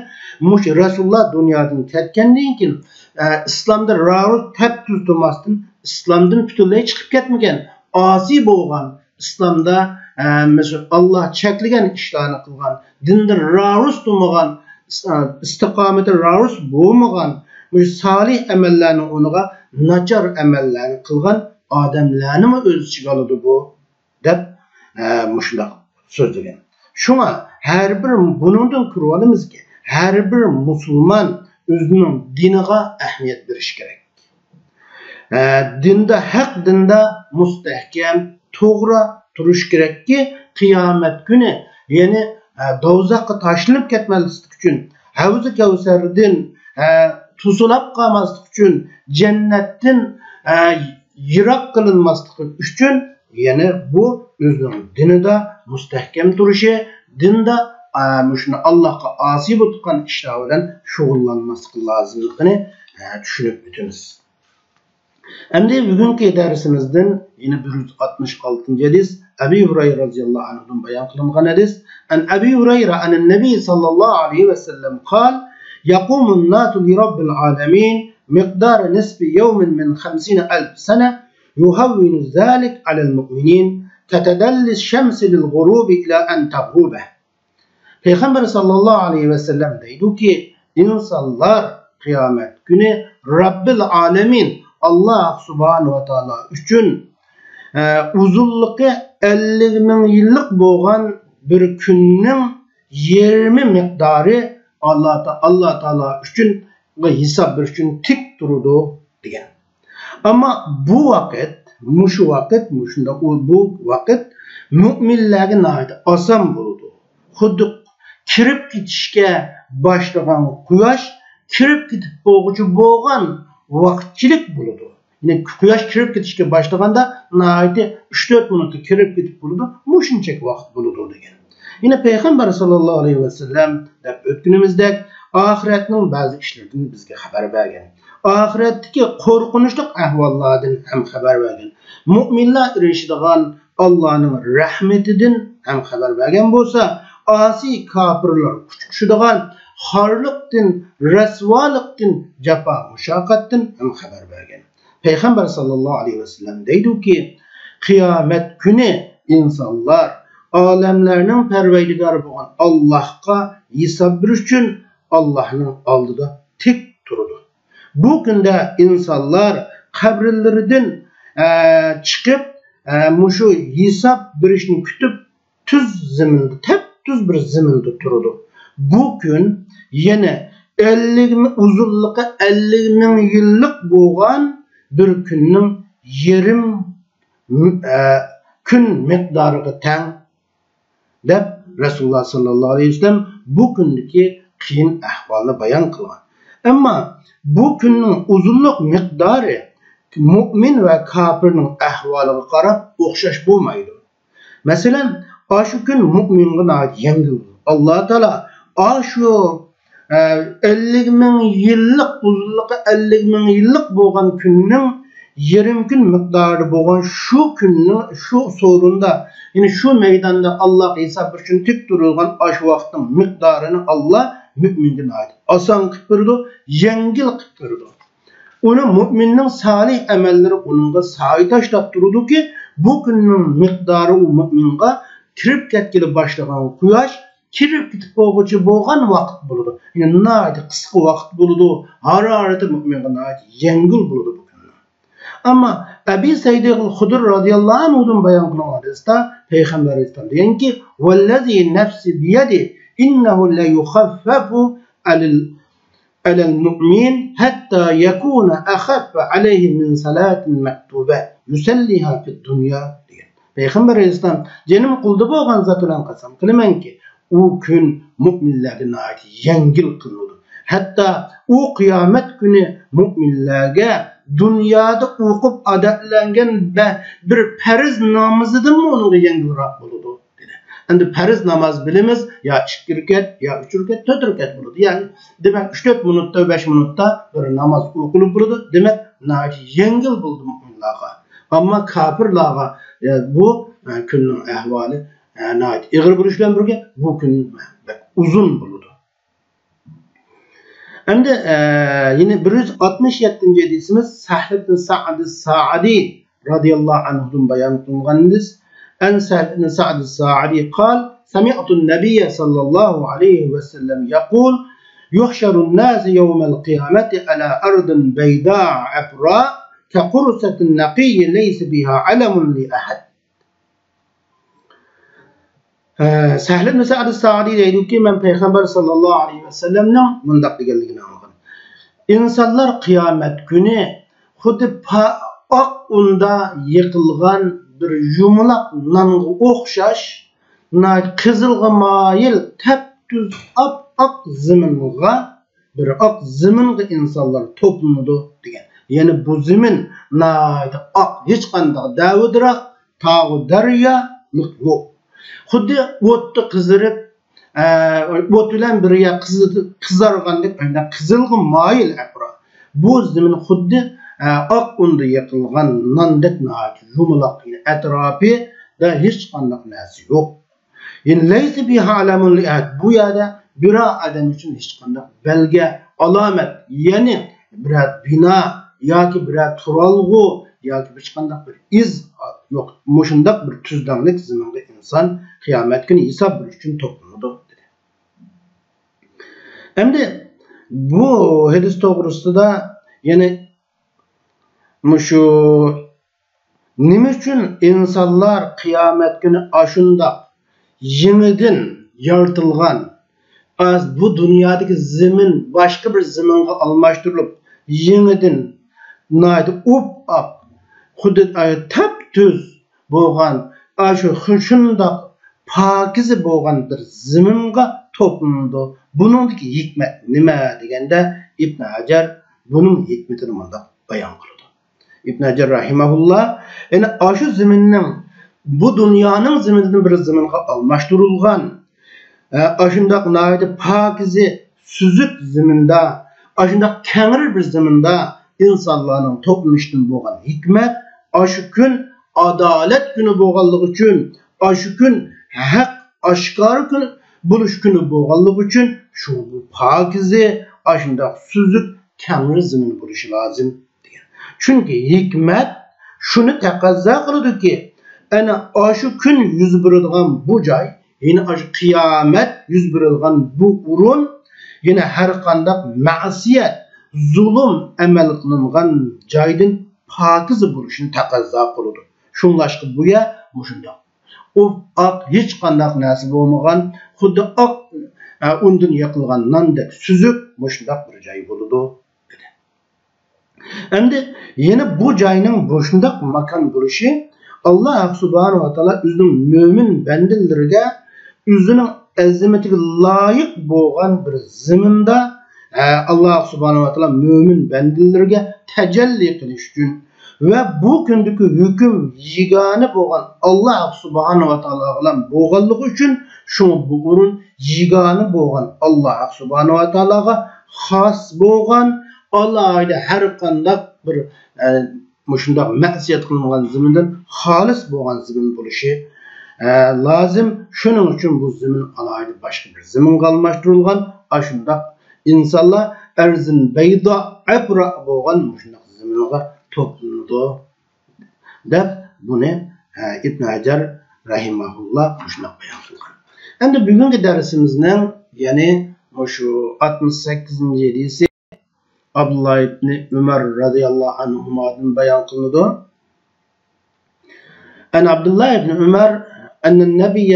مۇشۇ رەسۇلۇللا دۇنيادىن كەتكەندىن كېيىن، ئە، ئىسلامدا راۋۇرۇس تەپتۈز تۇرماستىن، ئىسلامدىن پۈتۈنلەي چىقىپ كەتمىگەن، ئاسىي بولغان، ئىسلامدا، ئە، مەسىلەن، ئاللا چەكلىگەن ئىشلارنى قىلغان، دىندىن راۋۇرۇس تۇرمىغان، ئىس-، ئە، ئىستىقامىتى راۋۇرۇس بولمىغان، مۇشۇ سالىھ ئەمەللەرنىڭ ئورنىغا ناچار ئەمەللەرنى قىلغان ئادەملەرنىمۇ ئۆز ئىچىگە ئالىدۇ بۇ، دەپ، ئە، مۇشۇنداق سۆزلىگەن. شۇڭا ھەر بىر، بۇنىڭدىن كۆرۈۋالىمىزكى، ھەر بىر مۇسۇلمان ئۆزىنىڭ دىنىغا ئەھمىيەت بېرىشى كېرەك. ئە، دىندا، ھەق دىندا مۇستەھكەم، توغرا تۇرۇش كېرەككى، قىيامەت كۈنى، يەنى، ئە، دوزاخقا تاشلىنىپ كەتمەسلىك ئۈچۈن، ھەۋزى كەۋسەردىن، ئە، توسۇلۇپ قالماسلىق ئۈچۈن، جەننەتتىن، ئە، يىراق قىلىنماسلىقى ئۈچۈن، يەنى بۇ ئۆزىنىڭ دىنىدا مۇستەھكەم تۇرۇشى، دىندا، ئە، مۇشۇنى ئاللاھقا ئاسىي بولۇپ تۇرغان ئىشلار بىلەن شۇغۇللانماسلىقى لازىملىقىنى، ئە، چۈشىنىپ ئۆتىمىز. ئەمدى بۈگۈنكى دەرسىمىزدىن يەنە بىر يۈز ئاتمىش ئالتىنچى ھەدىس، ئەبى ھۇرەيرە رازىياللاھۇ ئەنھۇدىن بايان قىلىنغان ھەدىس. عن أبي هريرة عن النبي صلى الله عليه وسلم قال: يقوم الناس لرب العالمين مقدار نصف يوم من خمسين ألف سنة يهون ذلك على المؤمنين كتدلي الشمس للغروب إلى أن تغرب. پەيغەمبەر ساللاللاھۇ ئەلەيھى ۋەسەللەم دەيدۇكى، ئىنسانلار قىيامەت كۈنى رەببىل ئالەمىن، ئاللاھ سۇبھانەھۇ ۋە تائالا ئۈچۈن، ئە، ئۇزۇنلۇقى ئەللىك مىڭ يىللىق بولغان بىر كۈننىڭ يېرىمى مىقدارى ئاللا تا-، ئاللا تائالا ئۈچۈن ھېساب بېرىش ئۈچۈن تىك تۇرىدۇ دېگەن. ئەمما بۇ ۋاقىت، مۇشۇ ۋاقىت، مۇشۇنداق ئۇ، بۇ ۋاقىت مۆمىنلەرگە ناھايىتى ئاسان بولىدۇ. خۇددى كىرىپ كېتىشكە باشلىغان قۇياش كىرىپ كېتىپ بولغۇچە بولغان ۋاقىتچىلىك بولىدۇ. يەنى قۇياش كىرىپ كېتىشكە باشلىغاندا ناھايىتى ئۈچ تۆت مىنۇتتا كىرىپ كېتىپ بولىدۇ، مۇشۇنچەك ۋاقىت بولىدۇ دېگەن. يەنە پەيغەمبەر ساللاللاھۇ ئەلەيھى ۋەسەللەم دەپ ئۆتكىنىمىزدەك، ئاخىرەتنىڭ بەزى ئىشلىرىدىن بىزگە خەۋەر بەرگەن. ئاخىرەتتىكى قورقۇنچلۇق ئەھۋاللاردىن ھەم خەۋەر بەرگەن. مۆمىنلەر ئېرىشىدىغان ئاللانىڭ رەھمىتىدىن ھەم خەۋەر بەرگەن بولسا، ئاسىي كاپىرلار قۇچۇشىدىغان خارلىقتىن، رەسۋالىقتىن، جاپا مۇشەققەتتىن ھەم خەۋەر بەرگەن. پەيغەمبەر ساللاللاھۇ ئەلەيھى ۋەسەللەم دەيدۇكى، قىيامەت كۈنى ئىنسانلار ئالەملەرنىڭ پەرۋەردىگارى بولغان ئاللاھقا ھېساب بېرىش ئۈچۈن ئاللاھنىڭ ئالدىدا تىك تۇرىدۇ. بۇ كۈندە ئىنسانلار قەبرىلىرىدىن، ئە، چىقىپ، ئە، مۇشۇ ھېساب بېرىشنى كۈتۈپ، تۈز زېمىندا، تەپتۈز بىر زېمىندا تۇرىدۇ. بۇ كۈن يەنە ئەللىك مىڭ، ئۇزۇنلۇقى ئەللىك مىڭ يىللىق بولغان بىر كۈننىڭ يېرىم، ئە، كۈن مىقدارىغا تەڭ، دەپ رەسۇلۇللاھ ساللاللاھۇ ئەلەيھى ۋەسەللەم بۇ كۈندىكى قىيىن ئەھۋالنى بايان قىلغان. ئەمما بۇ كۈننىڭ ئۇزۇنلۇق مىقدارى مۆمىن ۋە كاپىرنىڭ ئەھۋالىغا قاراپ ئوخشاش بولمايدۇ. مەسىلەن، ئاشۇ كۈن مۆمىنغا ناھايىتى يەڭگىل بولىدۇ. ئاللا تائالا ئاشۇ، ئە، ئەللىك مىڭ يىللىق، ئۇزۇنلۇقى ئەللىك مىڭ يىللىق بولغان كۈننىڭ يېرىم كۈن مىقدارىدا بولغان شۇ كۈننىڭ شۇ سورۇندا، يەنى شۇ مەيداندا ئاللاغا ھېساب بېرىش ئۈچۈن تىك تۇرۇلغان ئاشۇ ۋاقىتنىڭ مىقدارىنى ئاللا مۆمىنگە ناھايىتى ئاسان قىلىپ بېرىدۇ، يەڭگىل قىلىپ بېرىدۇ. ئۇنى مۆمىننىڭ سالىھ ئەمەللىرى ئۇنىڭغا سايە تاشلاپ تۇرىدۇكى، بۇ كۈننىڭ مىقدارى ئۇ مۆمىنغا كىرىپ كەتكىلى باشلىغان قۇياش كىرىپ كېتىپ بولغۇچە بولغان ۋاقىت بولىدۇ. يەنى ناھايىتى قىسقا ۋاقىت بولىدۇ. ھارارىتى مۆمىنگە ناھايىتى يەڭگىل بولىدۇ بۇ كۈننىڭ. ئەمما ئەبى سەئىد خۇدرى رازىياللاھۇ ئەنھۇدىن بايان قىلىنغان ھەدىستە پەيغەمبەر ئەلەيھىسسالام دېگەنكى، والذي نفسي بيده إنه ليخفف على ال-، على المؤمن حتى يكون أخف عليه من صلاة مكتوبة يصليها في الدنيا دېگەن. پەيغەمبەر ئەلەيھىسسالام، جېنىم قولىدا بولغان زات بىلەن قەسەم قىلىمەنكى، ئۇ كۈن مۆمىنلەرگە ناھايىتى يەڭگىل قىلىنىدۇ. ھەتتا ئۇ قىيامەت كۈنى مۆمىنلەرگە دۇنيادا ئوقۇپ ئادەتلەنگەن بە-، بىر پەرز نامىزىدىنمۇ ئۇنىڭغا يەڭگىلراق بولىدۇ، دېدى. ئەمدى پەرز ناماز بىلىمىز، يا ئىككى رەكەت، يا ئۈچ رەكەت، تۆت رەكەت بولىدۇ. يەنى، دېمەك، ئۈچ تۆت مىنۇتتا، بەش مىنۇتتا بىر ناماز ئوقۇلۇپ بولىدۇ. دېمەك، ناھايىتى يەڭگىل بولىدۇ مۆمىنلارغا. ئەمما كاپىرلارغا، ئە، بۇ، ئە، كۈننىڭ ئەھۋالى، ئە، ناھايىتى ئېغىر بولۇش بىلەن بىرگە، بۇ كۈن بەك ئۇزۇن بولىدۇ. ئەمدى، ئە، يەنە بىر يۈز ئاتمىش يەتتىنچى ھەدىسىمىز سەھل ئىبن سەئد سائىدى رازىياللاھۇ ئەنھۇدىن بايان قىلىنغان ھەدىس. عن سهل بن سعد الساعدي قال: سمعت النبي صلى الله عليه وسلم يقول: يحشر الناس يوم القيامة على أرض بيضاء عفراء كقرصة النقي ليس بها علم لأحد. ھە، سەھل ئىبن سەئد سائىدى دەيدۇكى، مەن پەيغەمبەر ساللاللاھۇ ئەلەيھى ۋەسەللەمنىڭ مۇنداق دېگەنلىكىنى ئاڭلىغان. ئىنسانلار قىيامەت كۈنى خۇددى پا-، ئاق ئۇندا يېقىلغان بىر يۇمىلاق نانغا ئوخشاش، ناھايىتى قىزىلغا مايىل، تەپتۈز ئاپئاق زېمىنغا، بىر ئاق زېمىنغا ئىنسانلار توپلىنىدۇ دېگەن. يەنى بۇ زېمىن ناھايىتى ئاق، ھېچقانداق دەۋىدىراق، تاغۇ دەريالىق يوق. خۇددى ئوتتا قىزىرىپ، ئە، ئوت بىلەن بىر يەر قىزىدى-، قىزارغاندەك، قىزىلغا مايىل ئەپرا. بۇ زېمىن خۇددى، ئە، ئاق ئۇندا يېقىلغان ناندەك ناھايىتى يۇمىلاق، يەنى ئەتراپىدا ھېچقانداق نەرسە يوق. يەنى لەيسە بىھا ئەلەمۇن لىئەھەد، بۇ يەردە بىرەر ئادەم ئۈچۈن ھېچقانداق بەلگە، ئالامەت، يەنى بىرەر بىنا ياكى بىرەر تۇرالغۇ ياكى ھېچقانداق بىر ئىز يوق. مۇشۇنداق بىر تۈز دەڭلىك زېمىنغا ئىنسان قىيامەت كۈنى ھېساب بېرىش ئۈچۈن توپلىنىدۇ، دېدى. ئەمدى بۇ ھەدىس توغرىسىدا يەنە مۇشۇ نېمە ئۈچۈن ئىنسانلار قىيامەت كۈنى ئاشۇنداق يېڭىدىن يارىتىلغان، ئاز بۇ دۇنيادىكى زېمىن باشقا بىر زېمىنغا ئالماشتۇرۇلۇپ، يېڭىدىن ناھايىتى ئوپئاق، خۇددى تەپتۈز بولغان، ئاشۇ شۇنداق پاكىزە بولغان بىر زېمىنغا توپلىنىدۇ. بۇنىڭدىكى ھېكمەت نېمە دېگەندە، ئىبن ھەجەر بۇنىڭ ھېكمىتىنى مۇنداق بايان قىلىدۇ. ئىبن ھەجەر رەھىمەھۇللا، يەنى ئاشۇ زېمىننىڭ، بۇ دۇنيانىڭ زېمىنىدىن بىر زېمىنغا ئالماشتۇرۇلغان، ئە، ئاشۇنداق ناھايىتى پاكىزە، سۈزۈك زېمىندا، ئاشۇنداق كەڭرى بىر زېمىندا ئىنسانلارنىڭ توپلىنىشىدىن بولغان ھېكمەت، ئاشۇ كۈن ئادالەت كۈنى بولغانلىقى ئۈچۈن، ئاشۇ كۈن ھەق ئاشكارا كۈن بولۇش كۈنى بولغانلىقى ئۈچۈن، شۇ بۇ پاكىزە، ئاشۇنداق سۈزۈك، كەڭرى زېمىن بولۇشى لازىم، دېگەن. چۈنكى ھېكمەت شۇنى تەقەززا قىلىدۇكى، ئەنە ئاشۇ كۈن يۈز بېرىدىغان بۇ جاي، يەنى ئاشۇ قىيامەت يۈز بېرىدىغان بۇ ئورۇن، يەنە ھەر قانداق مەسىيەت، زۇلۇم ئەمەل قىلىنغان جايدىن پاكىزە بولۇشنى تەقەززا قىلىدۇ. شۇڭلاشقا بۇ يەر مۇشۇنداق ئوپئاق، ھېچقانداق نەرسە بولمىغان، خۇددى ئاق، ئە، ئۇندىن يېقىلغان ناندەك سۈزۈك، مۇشۇنداق بىر جاي بولىدۇ، دېدى. ئەمدى يەنە بۇ جاينىڭ مۇشۇنداق ماكان بولۇشى، ئاللا سۇبھانەھۇ ۋە تائالا ئۆزىنىڭ مۆمىن بەندىلىرىگە ئۆزىنىڭ ئەزىمىتىگە لايىق بولغان بىر زېمىندا، ئە، ئاللا سۇبھانەھۇ ۋە تائالا مۆمىن بەندىلىرىگە تەجەللى قىلىش ئۈچۈن ۋە بۇ كۈندىكى ھۆكۈم يېگانە بولغان ئاللا سۇبھانەھۇ ۋە تائالاغىلا بولغانلىقى ئۈچۈن، شۇڭا بۇ ئورۇن يېگانە بولغان ئاللا سۇبھانەھۇ ۋە تائالاغا خاس بولغان، ئالاھىدە ھەر قانداق بىر، ئە، مۇشۇنداق مەسىيەت قىلىنغان زېمىندىن خالىس بولغان زېمىن بولۇشى، ئە، لازىم. شۇنىڭ ئۈچۈن بۇ زېمىن ئالاھىدە باشقا بىر زېمىنغا ئالماشتۇرۇلغان، ئاشۇنداق ئىنسانلار ئەرزىن بەيدا ئەپرا بولغان مۇشۇنداق زېمىنغا توپلىنىدۇ، دەپ بۇنى، ئە، ئىبن ھەجەر رەھىمەھۇللا مۇشۇنداق بايان قىلغان. ئەمدى بۈگۈنكى دەرسىمىزنىڭ، يەنى مۇشۇ ئاتمىش سەككىزىنچى ھەدىسى ئابدۇللا ئىبنى ئۆمەر رەزىياللاھۇ ئەنھۇمادىن بايان قىلىنىدۇ. عن عبد الله بن عمر أن النبي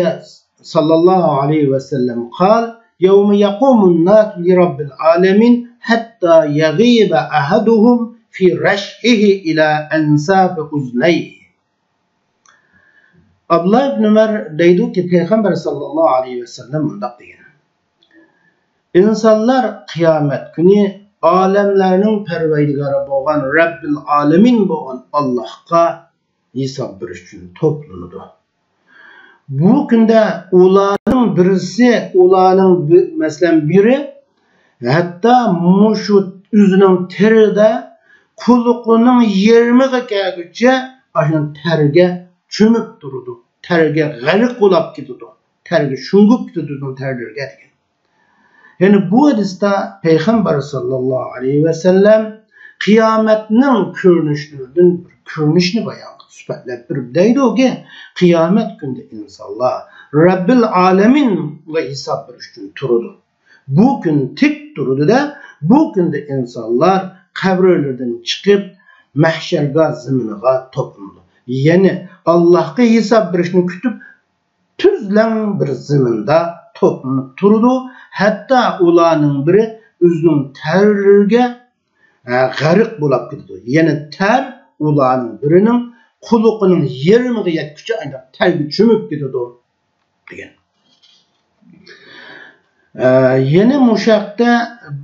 صلى الله عليه وسلم قال: يوم يقوم الناس لرب العالمين حتى يغيب أحدهم في رشحه إلى أنساف أذنيه. ئابدۇللا ئىبن ئۆمەر دەيدۇكى، پەيغەمبەر ساللاللاھۇ ئەلەيھى ۋەسەللەم مۇنداق دېگەن: ئىنسانلار قىيامەت كۈنى ئالەملەرنىڭ پەرۋەردىگارى بولغان رەببىل ئالەمىن بولغان ئاللاھقا ھېساب بېرىش ئۈچۈن توپلىنىدۇ. بۇ كۈندە ئۇلارنىڭ بىرسى، ئۇلارنىڭ بىر، مەسىلەن، بىرى ھەتتا مۇشۇ ئۆزىنىڭ تېرىدە قۇلىقىنىڭ يېرىمىغا كەلگۈچە ئاشۇ تەرگە چۆمۈپ تۇرىدۇ، تەرگە غەرق بولاپ كېتىدۇ، تەرگە شۇڭغۇپ كېتىدۇ ئۇنىڭ تەرلىرىگە دېگەن. يەنى بۇ ھەدىستە پەيغەمبەر ساللاللاھۇ ئەلەيھى ۋەسەللەم قىيامەتنىڭ كۆرۈنۈشلىرىدىن بىر كۆرۈنۈشنى بايان قىلىپ سۈپەتلەپ بېرىپ دەيدۇكى، قىيامەت كۈنىدە ئىنسانلار رەببىل ئالەمىنغا ھېساب بېرىش ئۈچۈن تۇرىدۇ. بۇ كۈن تىك تۇرىدۇ-دە، بۇ كۈندە ئىنسانلار قەبرىلىرىدىن چىقىپ، مەھشەرگاھ زېمىنىغا توپلىنىدۇ. يەنى ئاللاھقا ھېساب بېرىشنى كۈتۈپ، تۈزلەڭ بىر زېمىندا توپلىنىپ تۇرىدۇ. ھەتتا ئۇلارنىڭ بىرى ئۆزىنىڭ تەرلىرىگە، ھە، غەرق بولاپ كېتىدۇ. يەنى تەر ئۇلارنىڭ بىرىنىڭ قۇلىقىنىڭ يېرىمىغا يەتكۈچە ئانداق تەرگە چۆمۈپ كېتىدۇ، دېگەن. ئە، يەنە مۇشۇ ھەقتە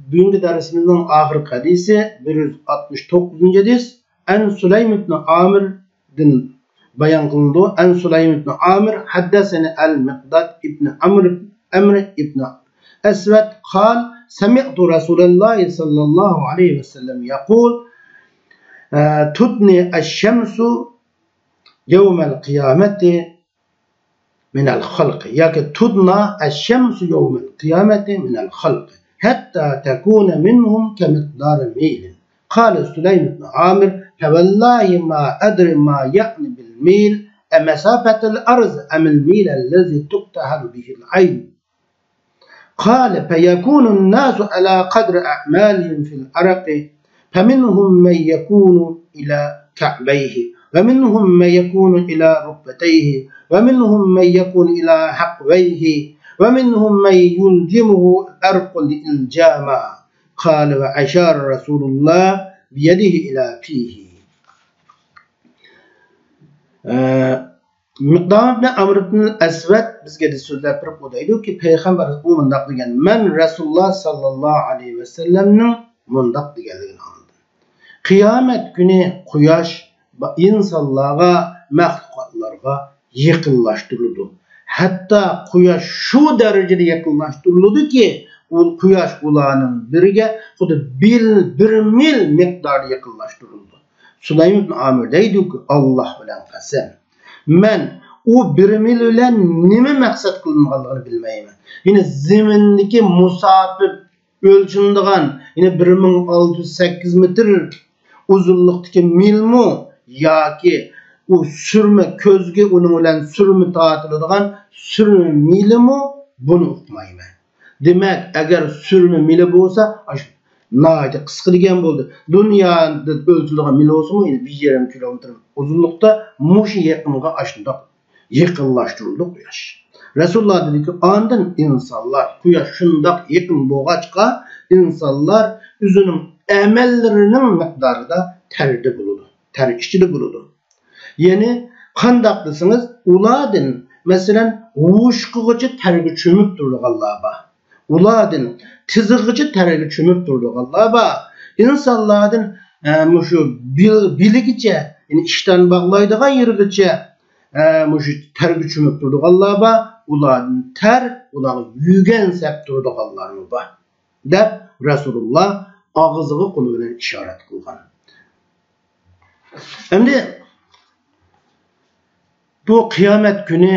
بۈگۈنكى دەرسىمىزنىڭ ئاخىرقى ھەدىسى، بىر يۈز ئاتمىش توققۇزىنچى ھەدىس، ئەن سۇلەيم ئىبنى ئامىردىن بايان قىلىنىدۇ. ئەن سۇلەيم ئىبنى ئامىر، حدثني المقداد ابن عمرو، عمرو ابن أسود قال: سمعت رسول الله صلى الله عليه وسلم يقول: تدنى الشمس يوم القيامة من الخلق ياكى تدنى الشمس يوم القيامة من الخلق حتى تكون منهم كمقدار ميل. قال سليم بن عامر: فوالله ما أدري ما يعني بالميل، أمسافة الأرض أم الميل الذي تكتحل به العين؟ قال: فيكون الناس على قدر أعمالهم في العرق، فمنهم من يكون إلى كعبيه، ومنهم من يكون إلى ركبتيه، ومنهم من يكون إلى حقويه، ومنهم من يلجمه العرق الإلجام. قال: وأشار رسول الله بيده إلى فيه. مىقدام ئىبن ئەمر ئىبن ئەسۋەد بىزگە سۆزلەپ بېرىپ، ئۇ دەيدۇكى، پەيغەمبەر ئۇ مۇنداق دېگەن: مەن رەسۇلۇللا ساللاللاھۇ ئەلەيھى ۋەسەللەمنىڭ مۇنداق دېگەنلىكىنى ئاڭلىدىم: قىيامەت كۈنى قۇياش با-، ئىنسانلارغا، مەخلۇقاتلارغا يېقىنلاشتۇرۇلىدۇ. ھەتتا قۇياش شۇ دەرىجىدە يېقىنلاشتۇرۇلىدۇكى، ئۇ قۇياش ئۇلارنىڭ بىرىگە خۇددى بىل-، بىر مىل مىقداردا يېقىنلاشتۇرۇلىدۇ. سۇلەيمان ئىبن ئامىر دەيدۇكى، ئاللاھ بىلەن قەسەم، مەن ئۇ بىر مىل بىلەن نېمە مەقسەت قىلىنغانلىقىنى بىلمەيمەن. يەنى زېمىندىكى مۇساپە ئۆلچىنىدىغان، يەنى بىر مىڭ ئالتە يۈز سەككىز مېتىر ئۇزۇنلۇقتىكى مىلمۇ ياكى ئۇ سۈرمە، كۆزگە ئۇنىڭ بىلەن سۈرمە تارتىلىدىغان سۈرمە مىلىمۇ، بۇنى ئۇقمايمەن. دېمەك، ئەگەر سۈرمە مىلى بولسا، ئاشۇ ناھايىتى قىسقا دېگەن بولدى. دۇنيادا ئۆلچىلىدىغان مىل بولسىمۇ، يەنى بىر يېرىم كىلومېتىر ئۇزۇنلۇقتا مۇشۇ يېقىنغا ئاشۇنداق يېقىنلاشتۇرۇلدى قۇياش. رەسۇلۇللا دېدىكى، ئاندىن ئىنسانلار، قۇياش شۇنداق يېقىن بولغاچقا، ئىنسانلار ئۆزىنىڭ ئەمەللىرىنىڭ مىقدارىدا تەردە بولىدۇ، تەر ئىچىدە بولىدۇ. يەنى قانداق دېسىڭىز، ئۇلاردىن، مەسىلەن، ھوشقىغىچە تەرگە چۆمۈپ تۇرىدىغانلار بار. ئۇلاردىن تىزىغىچە تەرگە چۆمۈپ تۇرىدىغانلار بار. ئىنسانلاردىن، ئە، مۇشۇ بىل-، بىلىگىچە، يەنى ئىشتان باغلايدىغان يېرىگىچە، ئە، مۇشۇ تەرگە چۆمۈپ تۇرىدىغانلار بار. ئۇلاردىن تەر، ئۇلارغا يۈگەن سەپ تۇرىدىغانلارمۇ بار، دەپ رەسۇلۇللا ئاغزىغا قولى بىلەن ئىشارەت قىلغان. ئەمدى بۇ قىيامەت كۈنى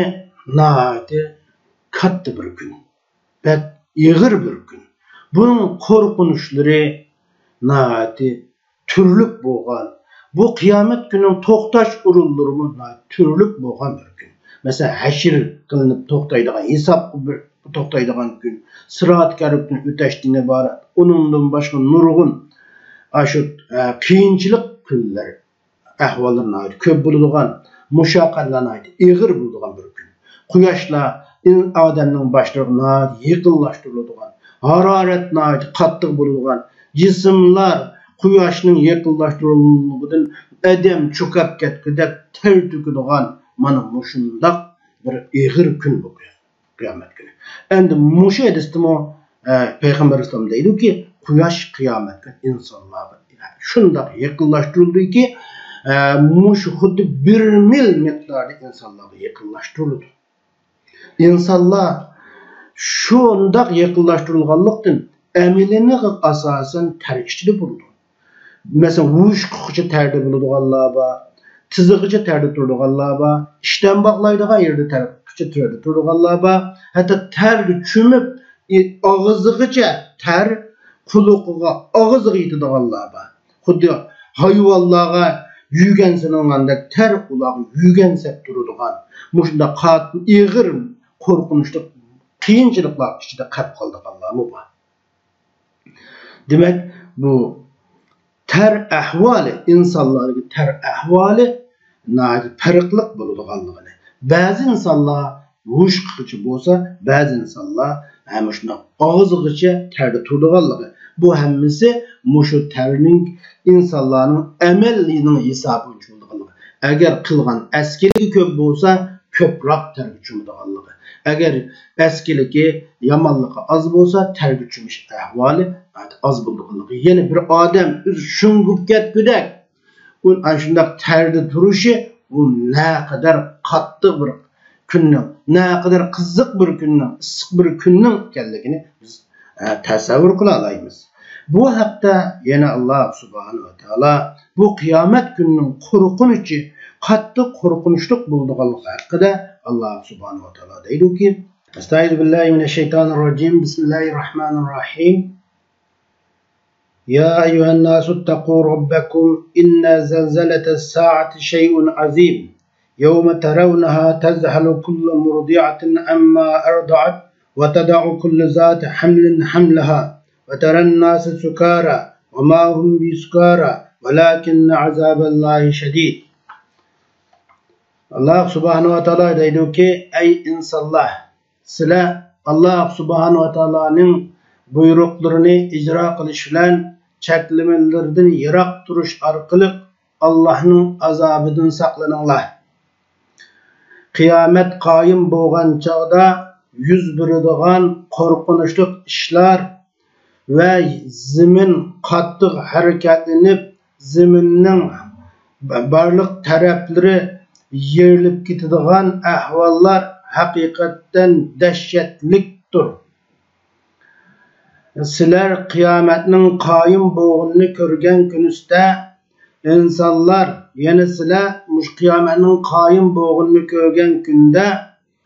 ناھايىتى كاتتا بىر كۈن، بەك ئېغىر بىر كۈن. بۇنىڭ قورقۇنچلىرى ناھايىتى تۈرلۈك بولغان. بۇ قىيامەت كۈنىنىڭ توختاش ئورۇنلىرىمۇ ناھايىتى تۈرلۈك بولغان بىر كۈن. مەسىلەن، ھەشر قىلىنىپ توختايدىغان، ھېساب بىر توختايدىغان كۈن، سىرات كەربىدىن ئۆتەشتىن ئىبارەت، ئۇنىڭدىن باشقا نۇرغۇن ئاشۇ، ئە، قىيىنچىلىق كۈنلەر، ئەھۋاللار ناھايىتى كۆپ بولىدىغان، مۇشەققەتلەر ناھايىتى ئېغىر بولىدىغان بىر كۈن. قۇياشلار ئىن-، ئادەمنىڭ باشلىرىغا ناھايىتى يېقىنلاشتۇرۇلىدىغان، ھارارەت ناھايىتى قاتتىق بولىدىغان، جىسىملار قۇياشنىڭ يېقىنلاشتۇرۇلغىنىدىن ئادەم چوكاپ كەتكۈدەك تەر تۆكىدىغان، مانا مۇشۇنداق بىر ئېغىر كۈن بۇ قىيامەت كۈنى. ئەمدى مۇشۇ ھەدىستىمۇ، ئە، پەيغەمبەر ئەلەيھىسسالام دەيدۇكى، قۇياش قىيامەت كۈنى ئىنسانلارغا شۇنداق يېقىنلاشتۇرۇلدىكى، ئە، مۇشۇ خۇددى بىر مىل مىقداردا ئىنسانلارغا يېقىنلاشتۇرۇلىدۇ. ئىنسانلار شۇنداق يېقىنلاشتۇرۇلغانلىقتىن، ئەمىلىنىغا ئاساسەن تەر ئىچىدە بولىدۇ. مەسىلەن، ھوشقىغىچە تەردە بولىدىغانلار بار، تىزىغىچە تەردە تۇرىدىغانلار بار، ئىشتان باغلايدىغان يېرىدە تەرگىچە تەردە تۇرىدىغانلار بار، ھەتتا تەرگە چۆمۈپ، ئاغزىغىچە تەر قۇلىقىغا، ئاغزىغا يېتىدىغانلار بار. خۇددى ھايۋانلارغا يۈگەن سېلىنغاندەك تەر ئۇلارغا يۈگەن سەپ تۇرىدىغان، مۇشۇنداق قاتتىق ئېغىر قورقۇنچلۇق قىيىنچىلىقلار ئىچىدە قېلىپ قالىدىغانلارمۇ بار. دېمەك، بۇ تەر ئەھۋالى، ئىنسانلاردىكى تەر ئەھۋالى ناھايىتى پەرقلىق بولىدىغانلىقىنى، بەزى ئىنسانلار ھوشقىغىچە بولسا، بەزى ئىنسانلار ھە مۇشۇنداق ئاغزىغىچە تەردە تۇرىدىغانلىقى، بۇ ھەممىسى مۇشۇ تەرنىڭ ئىنسانلارنىڭ ئەمەلىنىڭ ھېسابى بويىچە بولىدىغانلىقى. ئەگەر قىلغان ئەسكىلىكى كۆپ بولسا، كۆپرەك تەرگە چۆمىدىغانلىقى. ئەگەر ئەسكىلىكى، يامانلىقى ئاز بولسا، تەرگە چۆمۈش ئەھۋالى ئاز بولىدىغانلىقى. يەنى بىر ئادەم ئۆزى شۇڭغۇپ كەتكۈدەك، ئۇ ئاشۇنداق تەردە تۇرۇشى، ئۇ نەقەدەر قاتتىق بىر كۈننىڭ، نەقەدەر قىزىق بىر كۈننىڭ، ئىسسىق بىر كۈننىڭ ئىكەنلىكىنى بىز، ئە، تەسەۋۋۇر قىلالايمىز. بۇ ھەقتە يەنە ئاللا سۇبھانەھۇ ۋە تائالا بۇ قىيامەت كۈنىنىڭ قورقۇنچى قاتتىق قورقۇنچلۇق بولىدىغانلىقى ھەققىدە ئاللا سۇبھانەھۇ ۋە تائالا دەيدۇكى، أستعيذ بالله من الشيطان الرجيم. بسم الله الرحمن الرحيم. يا أيها الناس اتقوا ربكم إن زلزلة الساعة شيء عظيم يوم ترونها تذهل كل مرضعة عما أرضعت وتضع كل ذات حمل حملها وترى الناس سكارى وما هم بسكارى ولكن عذاب الله شديد. ئاللا سۇبھانەھۇ ۋە تائالا دەيدۇكى، ئەي ئىنسانلار! سىلەر ئاللا سۇبھانەھۇ ۋە تائالانىڭ بۇيرۇقلىرىنى ئىجرا قىلىش بىلەن چەكلىمىلىرىدىن يىراق تۇرۇش ئارقىلىق ئاللانىڭ ئازابىدىن ساقلىنىڭلار. قىيامەت قايىم بولغان چاغدا يۈز بېرىدىغان قورقۇنچلۇق ئىشلار ۋە زېمىن قاتتىق ھەرىكەتلىنىپ، زېمىننىڭ بارلىق تەرەپلىرى يېرىلىپ كېتىدىغان ئەھۋاللار ھەقىقەتەن دەھشەتلىكتۇر. سىلەر قىيامەتنىڭ قايىم بولغىنىنى كۆرگەن كۈنىسىدە، ئىنسانلار، يەنى سىلەر مۇشۇ قىيامەتنىڭ قايىم بولغىنىنى كۆرگەن كۈندە،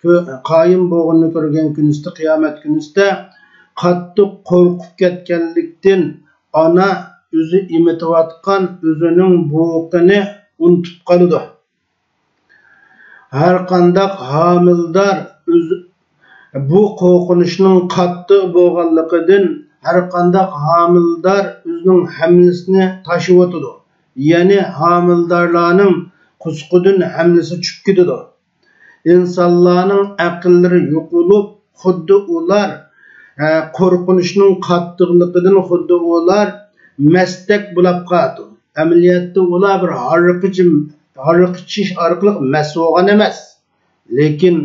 كۆ-، قايىم بولغىنىنى كۆرگەن كۈنىسىدە، قىيامەت كۈنىسىدە قاتتىق قورقۇپ كەتكەنلىكتىن، ئانا ئۆزى ئېمىتىۋاتقان ئۆزىنىڭ بوۋىقىنى ئۇنتۇپ قالىدۇ. ھەرقانداق ھامىلىدار ئۆز-، بۇ قورقۇنچنىڭ قاتتىق بولغانلىقىدىن، ھەرقانداق ھامىلىدار ئۆزىنىڭ ھەملىسىنى تاشىۋاتىدۇ. يەنى ھامىلىدارلارنىڭ قۇسۇقىدىن ھەملىسى چۈشۈپ كېتىدۇ. ئىنسانلارنىڭ ئەقىللىرى يوقىلىپ، خۇددى ئۇلار، ئە، قورقۇنچنىڭ قاتتىقلىقىدىن خۇددى ئۇلار مەستەك بولاپ قالىدۇ. ئەمەلىيەتتە ئۇلار بىر ھارىقى، ھارىقى چىش ئارقىلىق مەست بولغان ئەمەس. لېكىن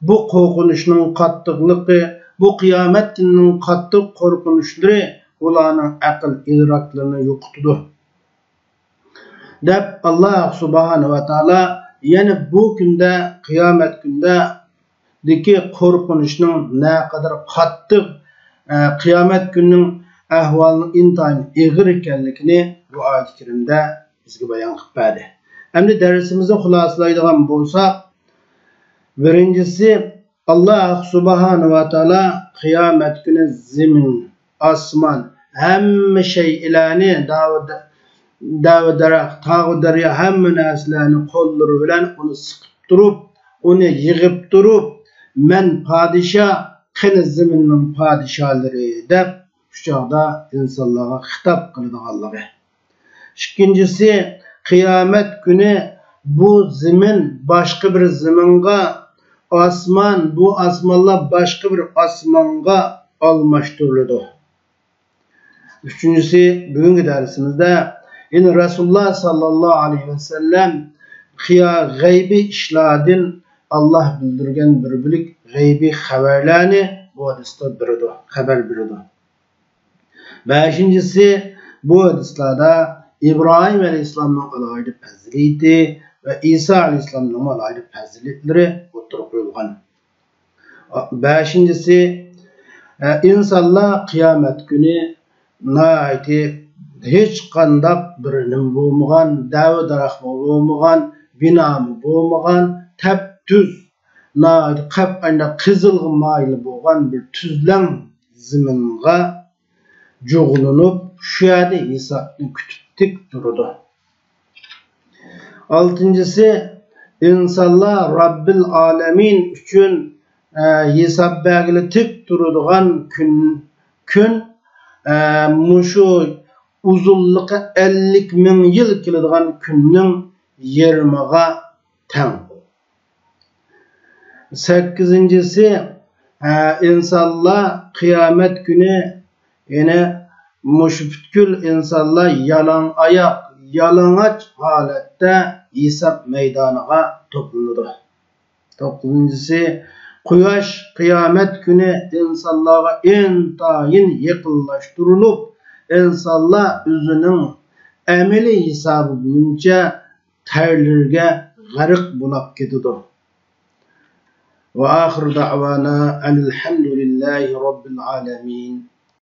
بۇ قورقۇنچنىڭ قاتتىقلىقى، بۇ قىيامەت كۈنىنىڭ قاتتىق قورقۇنچلىرى ئۇلارنىڭ ئەقىل ئىدراكلىرىنى يوقىتىدۇ. دەپ، ئاللا سۇبھانەھۇ ۋە تائالا يەنە بۇ كۈندە، قىيامەت كۈندىكى قورقۇنچنىڭ نەقەدەر قاتتىق، ئە، قىيامەت كۈنىنىڭ ئەھۋالىنىڭ ئىنتايىن ئېغىر ئىكەنلىكىنى بۇ ئايەت كەرىمدە بىزگە بايان قىلىپ بەردى. ئەمدى دەرسىمىزنى خۇلاسىلايدىغان بولساق، بىرىنچىسى، ئاللا سۇبھانەھۇ ۋە تائالا قىيامەت كۈنى زېمىن، ئاسمان، ھەممە شەيئىلەرنى، دەۋ-، دەۋ-دەرەخ، تاغۇ دەريا، ھەممە نەرسىلەرنى قوللىرى بىلەن ئۇنى سىقىپ تۇرۇپ، ئۇنى يىغىپ تۇرۇپ، مەن پادىشاھ، قېنى زېمىننىڭ پادىشاھلىرى دەپ، شۇ چاغدا ئىنسانلارغا خىتاب قىلىدىغانلىقى. ئىككىنچىسى، قىيامەت كۈنى بۇ زېمىن باشقا بىر زېمىنغا، ئاسمان، بۇ ئاسمانلار باشقا بىر ئاسمانغا ئالماشتۇرۇلىدۇ. ئۈچىنچىسى، بۈگۈنكى دەرسىمىزدە يەنە رەسۇلۇللا ساللاللاھۇ ئەلەيھى ۋەسەللەم قىيا-، غەيبىي ئىشلاردىن ئاللا بىلدۈرگەن بىر بۆلەك غەيبىي خەۋەرلەرنى بۇ ھەدىستە بېرىدۇ، خەۋەر بېرىدۇ. بەشىنچىسى، بۇ ھەدىسلەردە ئىبراھىم ئەلەيھىسسالامنىڭ ئالاھىدە پەزىلىتى ۋە ئىسا ئەلەيھىسسالامنىڭ ئالاھىدە پەزىلەتلىرى ئوتتۇرىغا قويۇلغان. بەشىنچىسى، ئە، ئىنسانلار قىيامەت كۈنى ناھايىتى ھېچقانداق بىر نېمە بولمىغان، دەۋ-دەرەخمۇ بولمىغان، بىنامۇ بولمىغان، تەپتۈز، ناھايىتى قەپقانداق قىزىلغا مايىل بولغان بىر تۈزلەڭ زېمىنغا جۇغلىنىپ، شۇ يەردە ھېسابنى كۈتۈپ تىك تۇرىدۇ. ئالتىنچىسى، ئىنسانلار رەببىل ئالەمىن ئۈچۈن، ئە، ھېساب بەرگىلى تىك تۇرىدىغان كۈن، كۈن، ئە، مۇشۇ ئۇزۇنلۇقى ئەللىك مىڭ يىل كېلىدىغان كۈننىڭ يېرىمىغا تەڭ. سەككىزىنچىسى، ئە، ئىنسانلار قىيامەت كۈنى، يەنى مۇشۇ پۈتكۈل ئىنسانلار يالاڭ ئاياق، يالىڭاچ ھالەتتە ھېساب مەيدانىغا توپلىنىدۇ. توققۇزىنچىسى، قۇياش قىيامەت كۈنى ئىنسانلارغا ئىنتايىن يېقىنلاشتۇرۇلۇپ، ئىنسانلار ئۆزىنىڭ ئەمەلىي ھېسابى بويىچە تەرلىرىگە غەرق بولاپ كېتىدۇ. وآخر دعوانا أن الحمد لله رب العالمين.